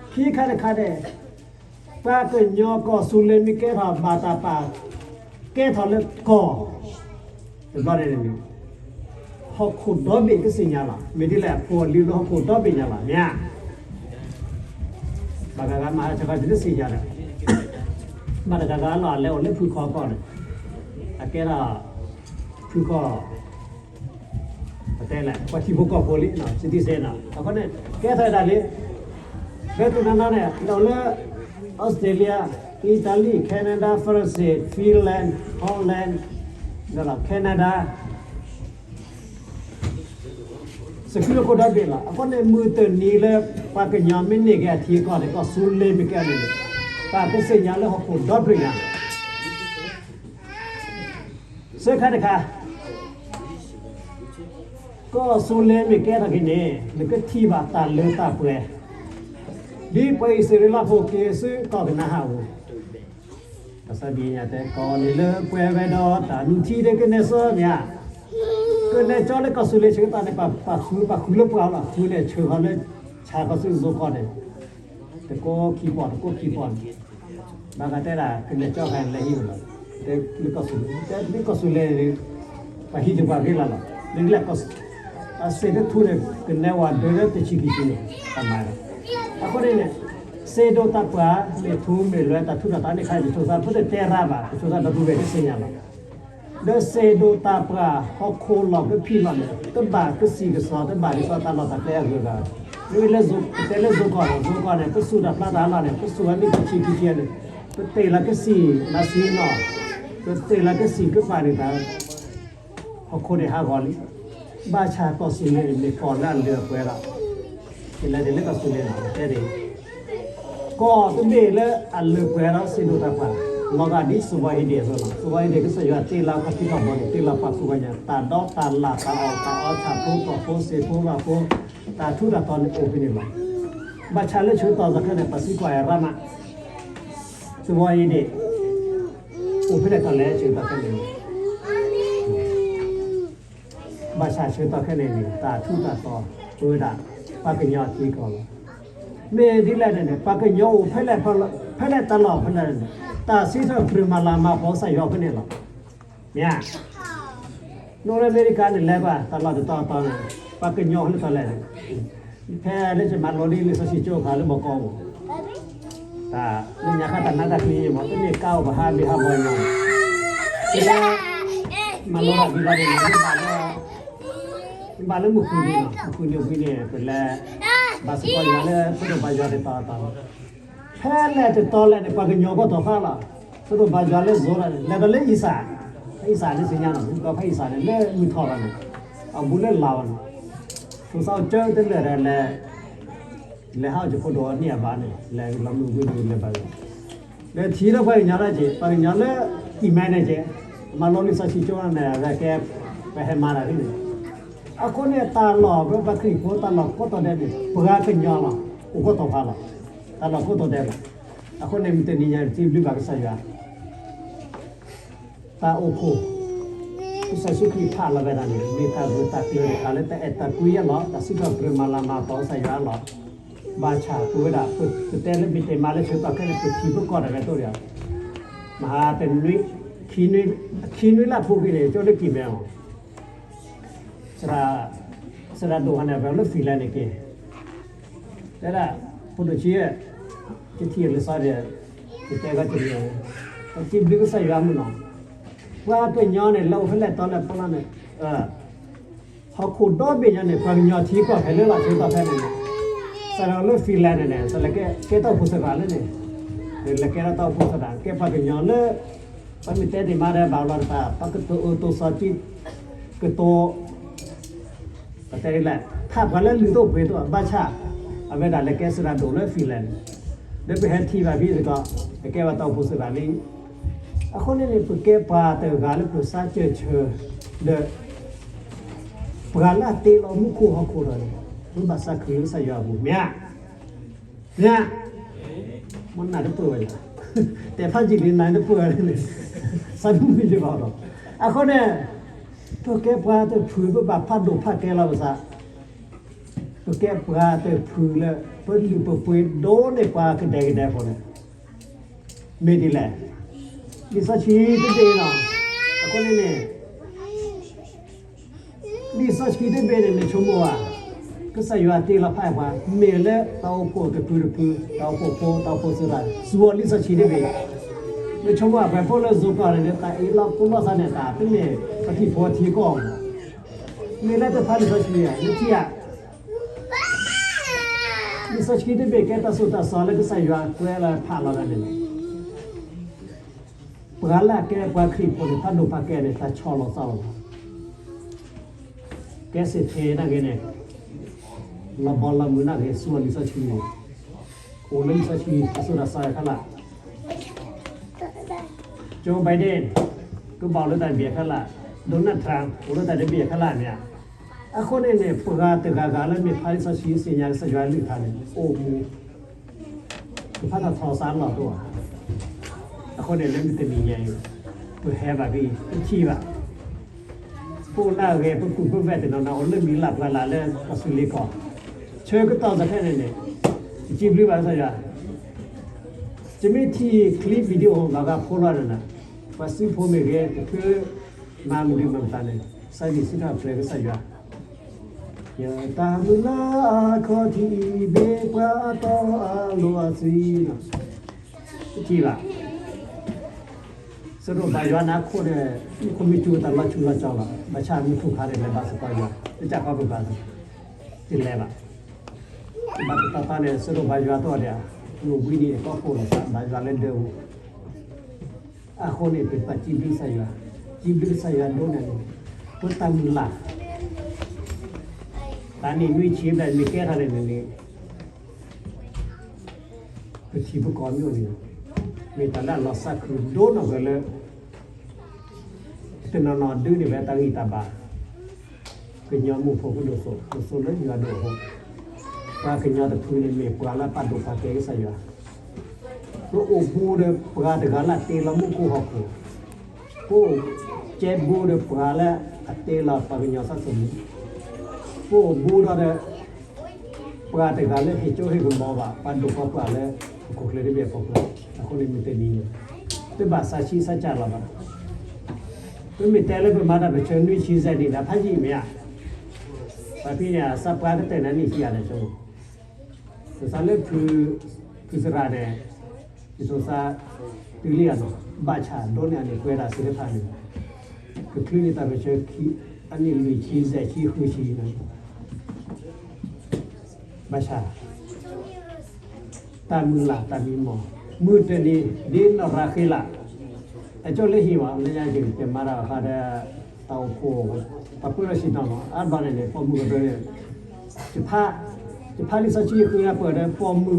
ၤ. ခံခါတခါန့ၣ် ပှၤကညီကီၢ်သူလ့ၤမ့ၢ်ကဲထီၣ်ဘၣ်တၢ်ပာ် ကဲထီၣ်လၢကီၢ် တဘျီန့ၣ် ဟီၣ်ခိၣ်ဒီဘ့ၣ်ကသ့ၣ်ညါလီၤ. မ့ၢ်ဒ်လဲၣ်အဖိအလံၤလၢဟီၣ်ခိၣ်ဒီဘ့ၣ်ညါလီၤ မ့ၢ်ဧါ. ဘၣ်ဂၤဂၤမၤဟးဆှဲးခီဒ်တသ့ၣ်ညါဒီး ဘၣ်တဂၤဂၤလီၤ အလဲၤအိၣ်လၢဖုခီကီၢ်န့ၣ် အကဲထီၣ် ဖုခီ ပတဲလဲၣ် ပှၤထံဖိကီၢ်ဖိလံ citizen နီၤ အဃိန့ၣ် ကဲထီၣ်ဒၣ်လံ လၢတနီၤနီၤန့ၣ် လဲၤအိၣ်လၢ Australia, Italy, Canada, France, Finland, Holland, Canada စကုလၢခိၣ်ဒီဘ့ၣ်လီၤ. အဃိန့ၣ် မုၢ်တနံၤလၢ ပှၤကညီမ့ၢ်န့ၢ်က့ၤအထံအကီၢ်န့ၣ် ကီၢ်သူလ့ၤမ့ၢ်ကဲန့ၣ် ပှၤကသ့ၣ်ညါလၢဟီၣ်ခိၣ်ဒီဘ့ၣ်ညါ သၢခါတခါ ကီၢ်သူလ့ၤမ့ၢ်ကဲထီၣ်က့ၤန့ၣ် နကထံၣ်ဘၣ်တၢ်လၢတၢ်ပှဲၤ ဒ်ပှၤအံၣ်စရ့လးဖိက့ၤဆူကီၢ်ကနၤအၣ်အပူၤ ကစၢ်ယွၤတဲ ကီၢ်န့ၣ်လၢပှဲၤဝဲဒီးတၢ်နုၢ်ထံဒီးကနဲစီမ့ၢ်ဧါ. ကနဲစီလၢကီၢ်သူလ့ၤဆၢကတီၢ်န့ၣ် ပာ်ဃုာ် ပာ်ဃုာ်လၢပှၤလီၤ ဃုာ်န့ၣ် ဆှၢဃီၤလၢဆၣ်ကီၢ်ဆူယိၤကီၢ်န့ၣ် တကိးခံပီၢ် တကိးခံပီၢ်န့ၣ် ဘၣ်ဃးတဲဒၣ် ကနဲစီဃာ်လဲၤဟံးဝဲလီၤ. တဲလၢကီၢ်သူလ့ၤ တဲလၢကီၢ်သူလ့ၤန့ၣ် ပှၤဟံးတပှၤဂ့ၤလၢ်လီၤ. မ့ၢ်လၢ အစ့တထူန့ၣ် ကနဲဝဲဒၢလၢတဆံခံဆံန့ၣ် တမၤဒီး အဃိန့ၣ်န့ၣ် စ့ဒိးတၢ်ပှၢ် မ့ၢ်ထူမ့ၢ်လွဲတၢ်ထူးတၢ်တီၤန့ၣ်ခါန့ၣ် တစိၤသးဖိတတဲရၢ်ဘၣ် တစိၤသးဒီပုၢ်ဝဲၢ်တသ့ၣ်ညါဘၣ်. ဒီးစ့ဒိးတၢ်ပှၢ်ဟီၣ်ခိၣ်လီၢ်ကဖံးလီၢ်န့ၣ် တဘၣ်ကစံၣ်ကစီၤ တဘၣ်ဒ်သိးတၢ်လီၢ်တၢ်ကျဲအဂုၤအဂၤ, မ့ၢ်လၢ ပတဲလၢယိၤကီၢ်န့ၣ် ယိၤကီၢ်န့ၣ် ပစူၢ်တၢ်ဖျါတၢ်အလီၢ်န့ၣ် ပစူၢ်ဝဲမ့ၢ်တဆံခံဆံန့ၣ် ပတ့ၢ်လီၤကစံၣ်မၤစံၣ်နီၤ, ပတ့ၢ်လီၤကစံၣ်ကပၤန့ၣ်တၢ် ဟီၣ်ခိၣ်န့ၣ်ဟးဂီၤလံ. ဘၣ်ဆၣ်ကီၢ်သူလ့ၤန့ၣ် မ့ၢ်ကီၢ်လၢအလၢအပှဲၤဒီး ကလဲၤဒ်လၢကီၢ်သူလ့ၤန့ၣ် တဲဒ် ကီၢ်တဘ့ၣ်လၢအလၢပှဲၤဒီးစ့ဒိးတၢ်ပှၢ် လီၤဂာ်ဒ်စီၤဘီအ့ဒ့ၣ်အသိးလီၤ. စီၤဘီအ့ဒ့ၣ် ကစၢ်ယွၤတ့လီၤအခီၣ်ထံးခီၣ်ဘိန့ၣ် တ့လီၤပာ်ဃုာ်ပှၤညါ တၢ်ဒီးတၢ်လၢ်တၢ်အီၣ်တၢ်အီဆၣ်ဖိကီၢ်ဖိစ့ဖိဘၣ်ဖိ တၢ်ထူးတၢ်တီၤန့ၣ်အိၣ်ဖဲန့ၣ်လီၤ. ဘၣ်ဆၣ်လၢဆၢကတီၢ်ခဲအံၤန့ၣ် ပှၤစံးကွၢ်အရၢမး စီၤဘီအ့ဒ့ၣ် အိၣ်ဖဲလဲၣ်တလဲၣ်ဆၢကတီၢ်ခဲအံၤန့ၣ် ဘၣ်ဆၣ်ဆၢကတီၢ်ခဲအံၤန့ၣ် တၢ်ထူးတၢ်တီၤ ပဝဲဒၣ် ပှၤကညီအထံအကီၢ်လီၤ. မ့ၢ်ဒ်လဲၣ်န့ၣ်န့ၣ် ပှၤကညီအိၣ်ဖဲလဲၣ် ဖဲလဲၣ်တၢ်လီၢ်ဖဲလဲၣ်န့ၣ် တၢ်စံးထီၣ်ပတြၢၤမၤလၤမၤကပီၤကစၢ်ယွၤဖဲန့ၣ်လီၤ. မ့ၢ်ဧါ. နီၢ်လၢအမဲရကၤန့ၣ် လဲၤကွၢ်တၢ်လီၢ်တတီၤတီၤန့ၣ် ပှၤကညီအိၣ်ဖဲလဲၣ်တလဲၣ်န့ၣ် ဖဲလၢယမၤလိလံာ်စီဆှံကၠိခါလၢဘီကီးမး တၢ်လၢညါခါတၢ်နါတၢ်ကျံမး တမ့ၢ်ကါအိၣ်ပဟးဘ့ၣ်ဟးဘီညါ လၢ မၤလိတၢ်ဘံၤဘၣ်န့ၣ် မ့ၢ်ဘၣ်လၢ မ့ၢ်ဘၣ်လၢမုၢ်ဃုန့ၣ်လီၤ. မုၢ်ဃုန့ၣ်ဝံၤန့ၣ် ပလဲၤ ဘၣ်စ့ၢ်ကီးယွၤလၢ ဖိဒိၣ်ဘါယွၤတတီၤတီၤလီၤ. ဖဲလဲၣ်တတီၤလဲၣ်န့ၣ် ပှၤကညီကီၢ်တီၤဖးလီၤ. ဖိဒိၣ်ဘါယွၤလၢယိၤလီၤန့ၣ် လဲၤဒီးလၢအံၣ်စၢ်, အံၣ်စၢ်န့ၣ်သ့ၣ်ညါလီၤ မုၢ်ကီၢ်ဖဲအံၣ်စၢ်န့ၣ် လၢမုၢ်ထီၣ်လီၤန့ၣ် အဘူးလၢလၢ်ဝဲန့ၣ် ဖိသၣ်အိၣ်ကၢတလၢာ်ဒီးလဲၤ လဲၤဟးအိၣ်က့ၤဖိဒိၣ်အန့ၢ်အဘၣ်န့ၣ် လဲၤလီၤမုၢ်ဝံၤဒီးလဲၤဘၣ် ဒီးထံၣ်လၢပှၤကညီလၢက့ၤ ပှၤကညီလၢ ကံၢ်မဲန့ၣ်က့ၤ မၤလိလံာ်စီဆှံကၠိန့ၣ် အဝဲကဲ ပဟဲမၤတၢ်န့ၣ် အဃိန့ၣ် တၢ်လီၢ်ဝဲပှၤခရံာ်ဖိတၢ်လီၢ်ကိးတီၤဒဲးန့ၣ် ပှၤကညီလီၤ အိၣ်ကိးတီၤဖးလီၤ. တၢ်လီၢ်ကိးတီၤဒဲးလီၤ. အဃိန့ၣ် မုၢ်တနံၤညါ တံဘျုးဘၣ်ကစၢ်ယွၤ တၢ်အိၣ်ဖှိၣ် ကစၢ်ယ့ၣ်ၡူးခရံာ်ဖးလီၤဝဲဒၣ်န့ၣ် မ့ၢ်တၢ်ဂၢၢ်တၢ်ကျၢၤတခါလၢတၢ်အဲၣ်တၢ်ကွံအလီၢ် တၢ်စံးထီၣ်ပတြၢၤမၤလၤမၤကပီၤကစၢ်ယွၤအလီၢ် ဘၣ်ဆၣ်ပဝဲဒၣ် ပတဲလၢမ့ၢ်တဲမၤလၢဆၢကတီၢ်ခဲအံၤ ပထံပကီၢ်ဒၣ်ဝဲတိၢ်ဒီး မဟါတနွံ ခံနွံ ခံနွံလၢအပူၤကွံာ်န့ၣ် ကၠိလၢကံၢ်မဲအီၤ သရၣ် သရၣ်ဒိၣ်ဟါန့ၣ် ပလၢ Finland န့ၣ်က့ၤ တဲဒၣ် ဖိဒိၣ်ဆံး ယထံၣ်လံာ်စီဆှံဒီး ယတဲဂီၢ်တနံၤ ပစံးဘျုးကစၢ်ယွၤမုၢ်နီၤ ပှၤကညီန့ၣ် လၢအိၣ်ဖဲလဲၣ်တီလဲၣ်ဖီလာ်န့ၣ် ဟီၣ်ခိၣ်ဒီဘ့ၣ်ညါန့ၣ် ပှၤကညီထံကီၢ်ဖဲလၢလီၤဆၢကတီၢ်ဖဲန့ၣ်န့ၣ် စးထီၣ်လၢ Finland န့ၣ်န့ၣ် စးလဲၤကဲ ကဲတၢ်အိၣ်ဖှိၣ်သရၣ်လၢန့ၣ် လဲၤကဲထီၣ်တၢ်အိၣ်ဖှိၣ်သရၣ် ကဲပှၤကညီလၢ ပှၤမ့ၢ်တဲဒံးမးဒီးဘၣ်လီၤတဖၣ် ပှၤကတိၤအၢတိၤစီၤကံ ကတိၤ တဲဒ်လဲၣ်, ဖးပှၤလၢလုၢ်သိၣ်ပှ့ၤသိၣ် ဘၣ်ဆၣ် အဝဲဒၣ်လဲၤကဲစရၣ်ဒိၣ်လၢ Finland န့ၣ်, ဒီးပဟဲထံၣ်ဘၣ်ဖဲစ့ၢ်ကီး အကဲဝဲတၢ်အိၣ်ဖှိၣ်စရၣ်လံ. အဃိန့ၣ်န့ၣ် ပကဲပှၤတဂၤလၢပစၢ်ကၢၢ်ဆၢ ဒီး ပှၤလၢအတ့လီၤမူခိၣ်ဟီၣ်ခိၣ်ဒီးန့ၣ် ပဘၣ်သးခုလၢကစၢ်ယွၤအပူၤ မ့ၢ်ဧါ. မ့ၢ်ဧါ. မ့ၢ်နၤတပၢၢ်ဝဲလီၤ, တဲဖးယံာ်လံနၤတပၢၢ်ဝဲန့ၣ်, သးတမုာ်ယဘၣ်လီၤ. အဃိန့ၣ် ပကဲပှၤတဖု ပဘၣ်ဖးဒိၣ်ဖးကဲလီၤပသး, ပကဲပှၤတဖုလၢ ပလုၢ်ပပှ့ၤဒိၣ်န့ၢ်ပှၤကဒဲကဒဲအဃိန့ၣ် မ့ၢ်ဒ်လဲၣ်. လံာ်စီဆှံတဘ့ၣ်လီၤ. အဃိန့ၣ်န့ၣ် လံာ်စီဆှံတဘ့ၣ်န့ၣ် နဆိကမိၣ်ဧါ, ကစၢ်ယွၤတ့လီၤဖးပှၤ မ့ၢ်လၢတၢ်အိၣ်ဖှိၣ်တဖုတဖု, တၢ်အိၣ်ဖှိၣ်ဖိ တၢ်အိၣ်ဖှိၣ်သရၣ် စူၤအီၤလံာ်စီဆှံတဘ့ၣ်. နဆိကမိၣ်ဧါ ပှၤဖိလၢစိၤကီၢ်န့ၣ် တၢ်အ့ၣ်လိာ်ကိၢ်လိာ်သးန့ၣ် တၢ်တမ့ၢ်ပထံၣ်ဖိအထံကီၢ် မ့ၢ်လၢတဖးလံာ်စီဆှံဧါ, နထံၣ်ဧါ. လံာ်စီဆှံတဘ့ၣ်ကဲတၢ်သိၣ်တၢ်သီလၢကစၢ်ယွၤကွဲးလီၤဖးလီၤဒၣ်န့ၣ်လီၤ. ပှၤလၢအကဲပှၤခရံာ်ဖိန့ၣ် ဖးဒိၣ်ဖးကဲန့ၣ် တၢ်ဆီၣ်လီၤသးလီၤ. ကဲစ့ၢ်ကီးနာ်က့န့ၣ် လီၤဘီလီၤမုၢ်နာ်က့ စူၤအီၤလံာ်စီဆှံန့ၣ်, အိၣ်လၢလံာ်စီဆှံ တၢ်သိၣ်တၢ်သီခဲလၢာ် Joe Biden ကဘၣ်အိၣ်လၢတၢ်တဘ့ၣ်အခဲလၢာ်, Donald Trump အိၣ်လၢတၢ်တဘ့ၣ်အခဲလၢာ်မ့ၢ်ဧါ. အဃိန့ၣ်န့ၣ် ပှၤတဂၤဂၤလၢမ့ၢ်ဖးလံာ်စီဆှံ သ့ၣ်ညါကစၢ်ယွၤအကလုၢ်ကထါန့ၣ် အိၣ်မူ ပဖးတၢ်ထီၣ်သးလီၤတိၢ်ဧါ. အဃိန့ၣ် လၢမုၢ်တနံၤညါအံၤ ပဟဲဘၣ်ဖဲအံၤ ပထံၣ်ဘၣ် ပအိၣ်လၢအဂ့ၤ ပကူၣ်ပဝဲတနီၤနီၤ အိၣ်လၢမံၤလၢ်ပှၢ်လၢ်လၢကီၢ်စူၤလ့ၤကီၢ်, ဆၢကတီၢ်စ့ၢ်ကီးန့ၣ်န့ၣ် ယစံးဘျုးဘၣ်ကစၢ်ယွၤ, ယမ့ၢ်ထံၣ် clip video ဘၣ်ဂၤဖိလီၤန့ၣ်, ပှၤစုဖိမ့ၢ်ဂ့ၤ တဖုမၤမနုၤမၤမတၤန့ၣ် စးနံၣ်စံးထီၣ်ပတြၢၤကစၢ်ယွၤ, ယတၢ်မုၢ်လၢ်အခီၣ်ထံးအံၤ ဘၣ်ပှၤအတီအလိၤအသွံၣ်လီၤ. တထံၣ်ဘၣ် စရီဘၣ်ယွၤန့ၣ်အခိၣ်န့ၣ် မူခိၣ်မ့ၢ်စူၤတၢ်လီၤဆူၣ်လီၤကၠီလီၤ, ဘၣ်ဆၣ်မုၢ်ထူၣ်ခါန့ၣ် လဲၤဘါသကိးယွၤ, တကးဃီပဘၣ် တလဲၤဘၣ်. ဘၣ်တတီၤတီၤန့ၣ် စရီဘၣ်ယွၤသီၣ်ဒံးဧါ, မုၢ်ဝံၤန့ၣ် ကီၢ်ခိၣ်လီၤသး ဘၣ်ယွၤလၢဒၢးပူၤ, အဃိန့ၣ် ပဘၣ်စံးဘျုးကစၢ်ယွၤ, စံးဘျုးကစၢ်ယွၤဒိၣ်န့ၣ်န့ၣ်, ပတၢ်မုၢ်လၢ် တၢ်နံၣ်နွံဆံဘျဲၣ်မ့ၢ်ကဲထီၣ်န့ၣ်န့ၣ် ပထံပကီၢ်မ့ၢ်အိၣ်န့ၣ်, မ့ၢ်တၢ်လၢအလီၤသးခုဒိၣ်နီၢ်ကီၢ်လၢ တနီၤနီၤဒုးန့ၢ်ဝဲတၢ်ဂံၢ်တၢ်ဘါ, ကညီမိၢ်ဖိကဒိၣ်စိ, ဒိၣ်စိလၢယွၤဒိၣ်အဃိ, ပှၤကညီတဖုန့ၣ် မ့ၢ်ပှၤလၢပာ်ဒိၣ်ပာ်ကဲကစၢ်ယွၤ, ပအိၣ်ဘူးဒီးပှၤတဂၤလၢအတ့လီၤမူခိၣ်ဟီၣ်ခိၣ်, ပအိၣ်ကဲဘူးဒီးပှၤလၢအတ့လီၤပှၤကညီသးသမူ, ပအိၣ်ဘူးဒီး ပှၤတဂၤလၢဟ့ၣ်ကၠိဟ့ၣ်ကမီၤဘၣ် ပှၤဒိၣ်ပှၤပှၢ်လၢ ပခိၣ်ချၢတဘ့ၣ်အဖီခိၣ်, အဃိန့ၣ်မုၢ်တနံၤန့ၣ် တဘၣ်သးဆံးသးစၢ်လီၤဘၣ်. ပမ့ၢ်တဲလၢပမၤတၢ်ပဆၢနွံဆံစဲးန့ၣ် ဒီးဖးယံာ်မ့ၢ်ဧါ, ပှၤဖဲန့ၣ် သးပှၢ်ကတၢၢ်နၤနံၣ်ဆံယၤန့ၣ်ဆိ, ပသးလၢ ဖုသရၣ်န့ၣ် ယဆိသး တုၤလံအနီၤ ဘၣ်ဆၣ်ဒိးန့ၢ်အန့ၣ် ကွဲးဒၣ်သ့ၣ်တဖၣ်န့ၣ် ကချုးန့ၢ်တၢ်ပဆၢခံ အနံၣ်လွံၢ်ဆံစဲးဆံဃုဆံန့ၣ် ဘၣ်ဆၣ် တၢ်မုၢ်လၢ်တၢ်မံမီၢ် မုၢ်တနံၤ ဒ်နီၢ်ရၤဃ့လး အကၠီလၢဟံၣ်မး လၢညါယကမၤတၢ်အခါဒီး တၢ်အိၣ်ဖှိၣ် ပှၤပၢၢ်လီၢ်ဆံးနီၤမး အါဘျီန့ၣ်န့ၣ် ပိာ်မုၣ်ကဘၢန့ၣ် ယဖးလံာ်စီဆှံဃုညါပှဲၤဒီးပိာ်မုၣ်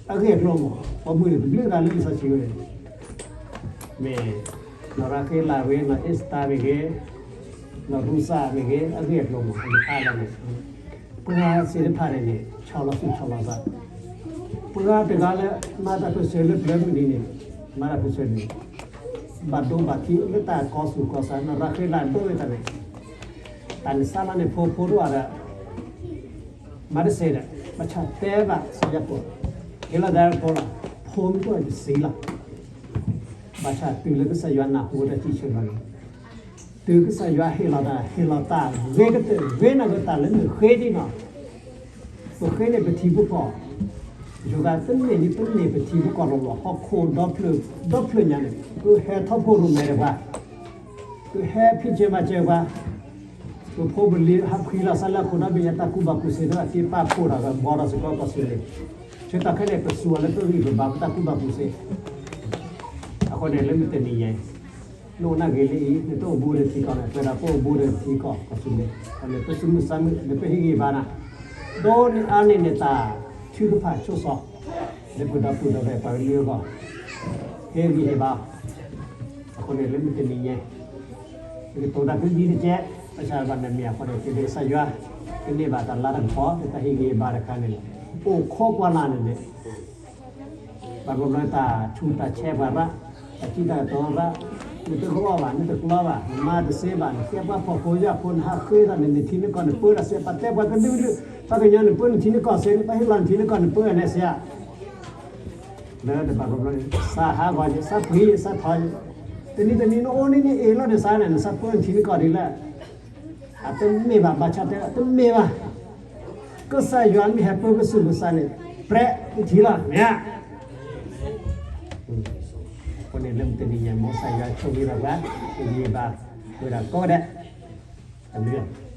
အဂ့ၢ်အကျိၤမး ပိာ်မုၣ်န့ၣ် တဘျုးဂၤလၢလံာ်စီဆှံဝဲန့ၣ် မ့ၢ် နီၢ်ရၤဃ့လးမ့ၢ်ဂ့ၤ နီၢ်အ့စတၢ်မ့ၢ်ဂ့ၤ နီၢ်ရူၤသးမ့ၢ်ဂ့ၤ အဂ့ၢ်အကျိၤမး ယဖးလီၤန့ၣ် ပှၤသ့ၣ်တဖၣ်န့ၣ်န့ၣ် ဆီၣ်လီၤသူၣ်ဆီၣ်လီၤသး ပှၤတဂၤလၢ မၤတၢ်ပၢၢ်ဆၢလၢပျၢၤမုၢ်နံၤန့ၣ် မၤတၢ်ပၢၢ်ဆၢန့ၣ် ဘၣ်ဒိဘၣ်ထံးလၢတၢ်ကီသူၣ်ကီသး နီၢ်ရၤဃ့လးဒိၣ်ဝဲတၢ်န့ၣ် တၢ်န့ၣ်စးလီၤန့ၣ် ဖိဖိဒိၣ်အါဒီး မၤတစဲးဒီး ဘၣ်ဆၣ်တဲဘၣ်စီၤယၤကိာ် ဟ့ၣ်လီၤသးဖိလီၤ ဖိမုၣ်ကိးယစံလီၤ ဘၣ်ဆၣ်တုၤလၢကစၢ်ယွၤနၢ်ဟူတၢ်စံးဆၢလီၤန့ၣ် တုၤကစၢ်ယွၤဟ့ၣ်လီၤတၢ် ဟ့ၣ်လီၤတၢ် ဂ့ၤကတၢၢ်ဂ့ၤနီၢ်ကီၢ်တၢ်လၢနဃ့ဒ်နီၤ ပဃ့န့ၢ်ပထံပကီၢ် ယိၤသးတမ့ၢ်ဒ်တမ့ၢ်ပထံပကီၢ်လီၤလီၤ ဟီၣ်ခိၣ်ဒီဖျၢၣ် ဒီဖျၢၣ်ညါန့ၣ် ပဟဲထီၣ်ဖိရိၣ်မဲဒီးပှၤ ပဟဲဖံးစၢၤမၤစၢၤပှၤ ပဖိပလံၤဟးဖှံလီၤသးလၢအခိၣ်ဒီဘ့ၣ်ညါ တၢ်ကူၣ်ဘၣ်ကူၣ်သ့ဒီးအက့ပာ်ဖှိၣ်ဒီး ဘီဒီးစ့ၢ်ကီးကီၢ်စူၤလ့ၤ ဆၢတၢ်ခဲလၢာ်ပစူၤအီၤလၢပဂံၢ်ပဘါပတၢ်ကူၣ်ဘၣ်ကူၣ်သ့ အဃိန့ၣ်လၢမုၢ်တနံၤညါအံၤ နအိၣ်နာ်က့ၤလၢအံၤ နတအိၣ်ဘူးဒီးထံကီၢ်န့ၣ် ပဝဲဒၣ်ပအိၣ်ဘူးဒီးထံကီၢ်ကီၢ်သူလ့ၤ လၢပသုးမုၢ်သးမုာ် လၢပဟ့ၣ်ဂံၢ်ဘါနၤ, ဒီးနအါန့ၢ်န့ၣ်တၢ်ထုကဖၣ်ဆိစီ လၢပဒီပုၢ်ဒီဝဲၢ်ပှၤကလုာ်အဂီၢ် ဟ့ၣ်ဂံၢ်ဟ့ၣ်ဘါ အဃိန့ၣ်လၢမုၢ်တနံၤညါ ပကတိၤတၢ်ကဒံတကဲး ဘၣ်ဆၣ်ဘၣ်နမ့ၢ်အဃိန့ၣ် ကဒုးကစၢ်ယွၤ ကန့ၢ်ဘၣ်တၢ်လၤတၢ်ကပီၤ လၢတၢ်ဟ့ၣ်ဂံၢ်ဟ့ၣ်ဘါတခါန့ၣ်လီၤ. အိၣ်ခိးကွၢ်လၢ်န့ၣ်န့ၣ် ဘၣ်ဘျီဘျီတၢ်ထူးတၢ်ဆဲးပှၤရၣ်, တၢ်ထံတၢ်တီရၣ်, နတကအီၣ်ဘၣ် နတကျီဘၣ် နမၤတသ့ဘၣ် နကဲပှၤဖှီၣ်ဖိယာ်ဖိ နဟးဃ့ထီၣ်န့ၣ် နထံနကီၢ်နပၢတၢ်စ့ၢ် ပှၤတဲပှၤကဒုကဒု, ပှၤကညီနပၢနထံနကီၢ်စ့ၢ် နပှၤဟ့ၣ်လီၤနထံနကီၢ်နပၢန့ၣ်စ့ၢ်ဧါ. လၢတဘၣ်ဘျီဘျီန့ၣ် စးဟးဂီၤယဲ စးပှ့ၤယဲ စးထီၣ်ယဲ, တနံၤတနံၤနအိၣ်န့ၣ်န့ၣ် အ့ၣ်လီၤနစးန့ၣ် နစးပၢနထံနကီၢ်ဒ်လဲၣ် အတမ့ၢ်ဘၣ် ဘၣ်ဆၣ်တဲ တမ့ၢ်ဘၣ်. ကစၢ်ယွၤမ့ၢ်ဟဲပၢပစုၢ်ပစးန့ၣ် ပြဲးနထံလီၤ မ့ၢ်ဧါ. အဃိန့ၣ်လၢမုၢ်တနံၤညါ မ်ကစၢ်ယွၤဆိၣ်ဂ့ၤဘၣ်ပှၤ ဟ့ၣ်ဂံၢ်ဟ့ၣ်ဘါ ဝဲဒၣ်ကိးဂၤဒဲး တမ့ၢ်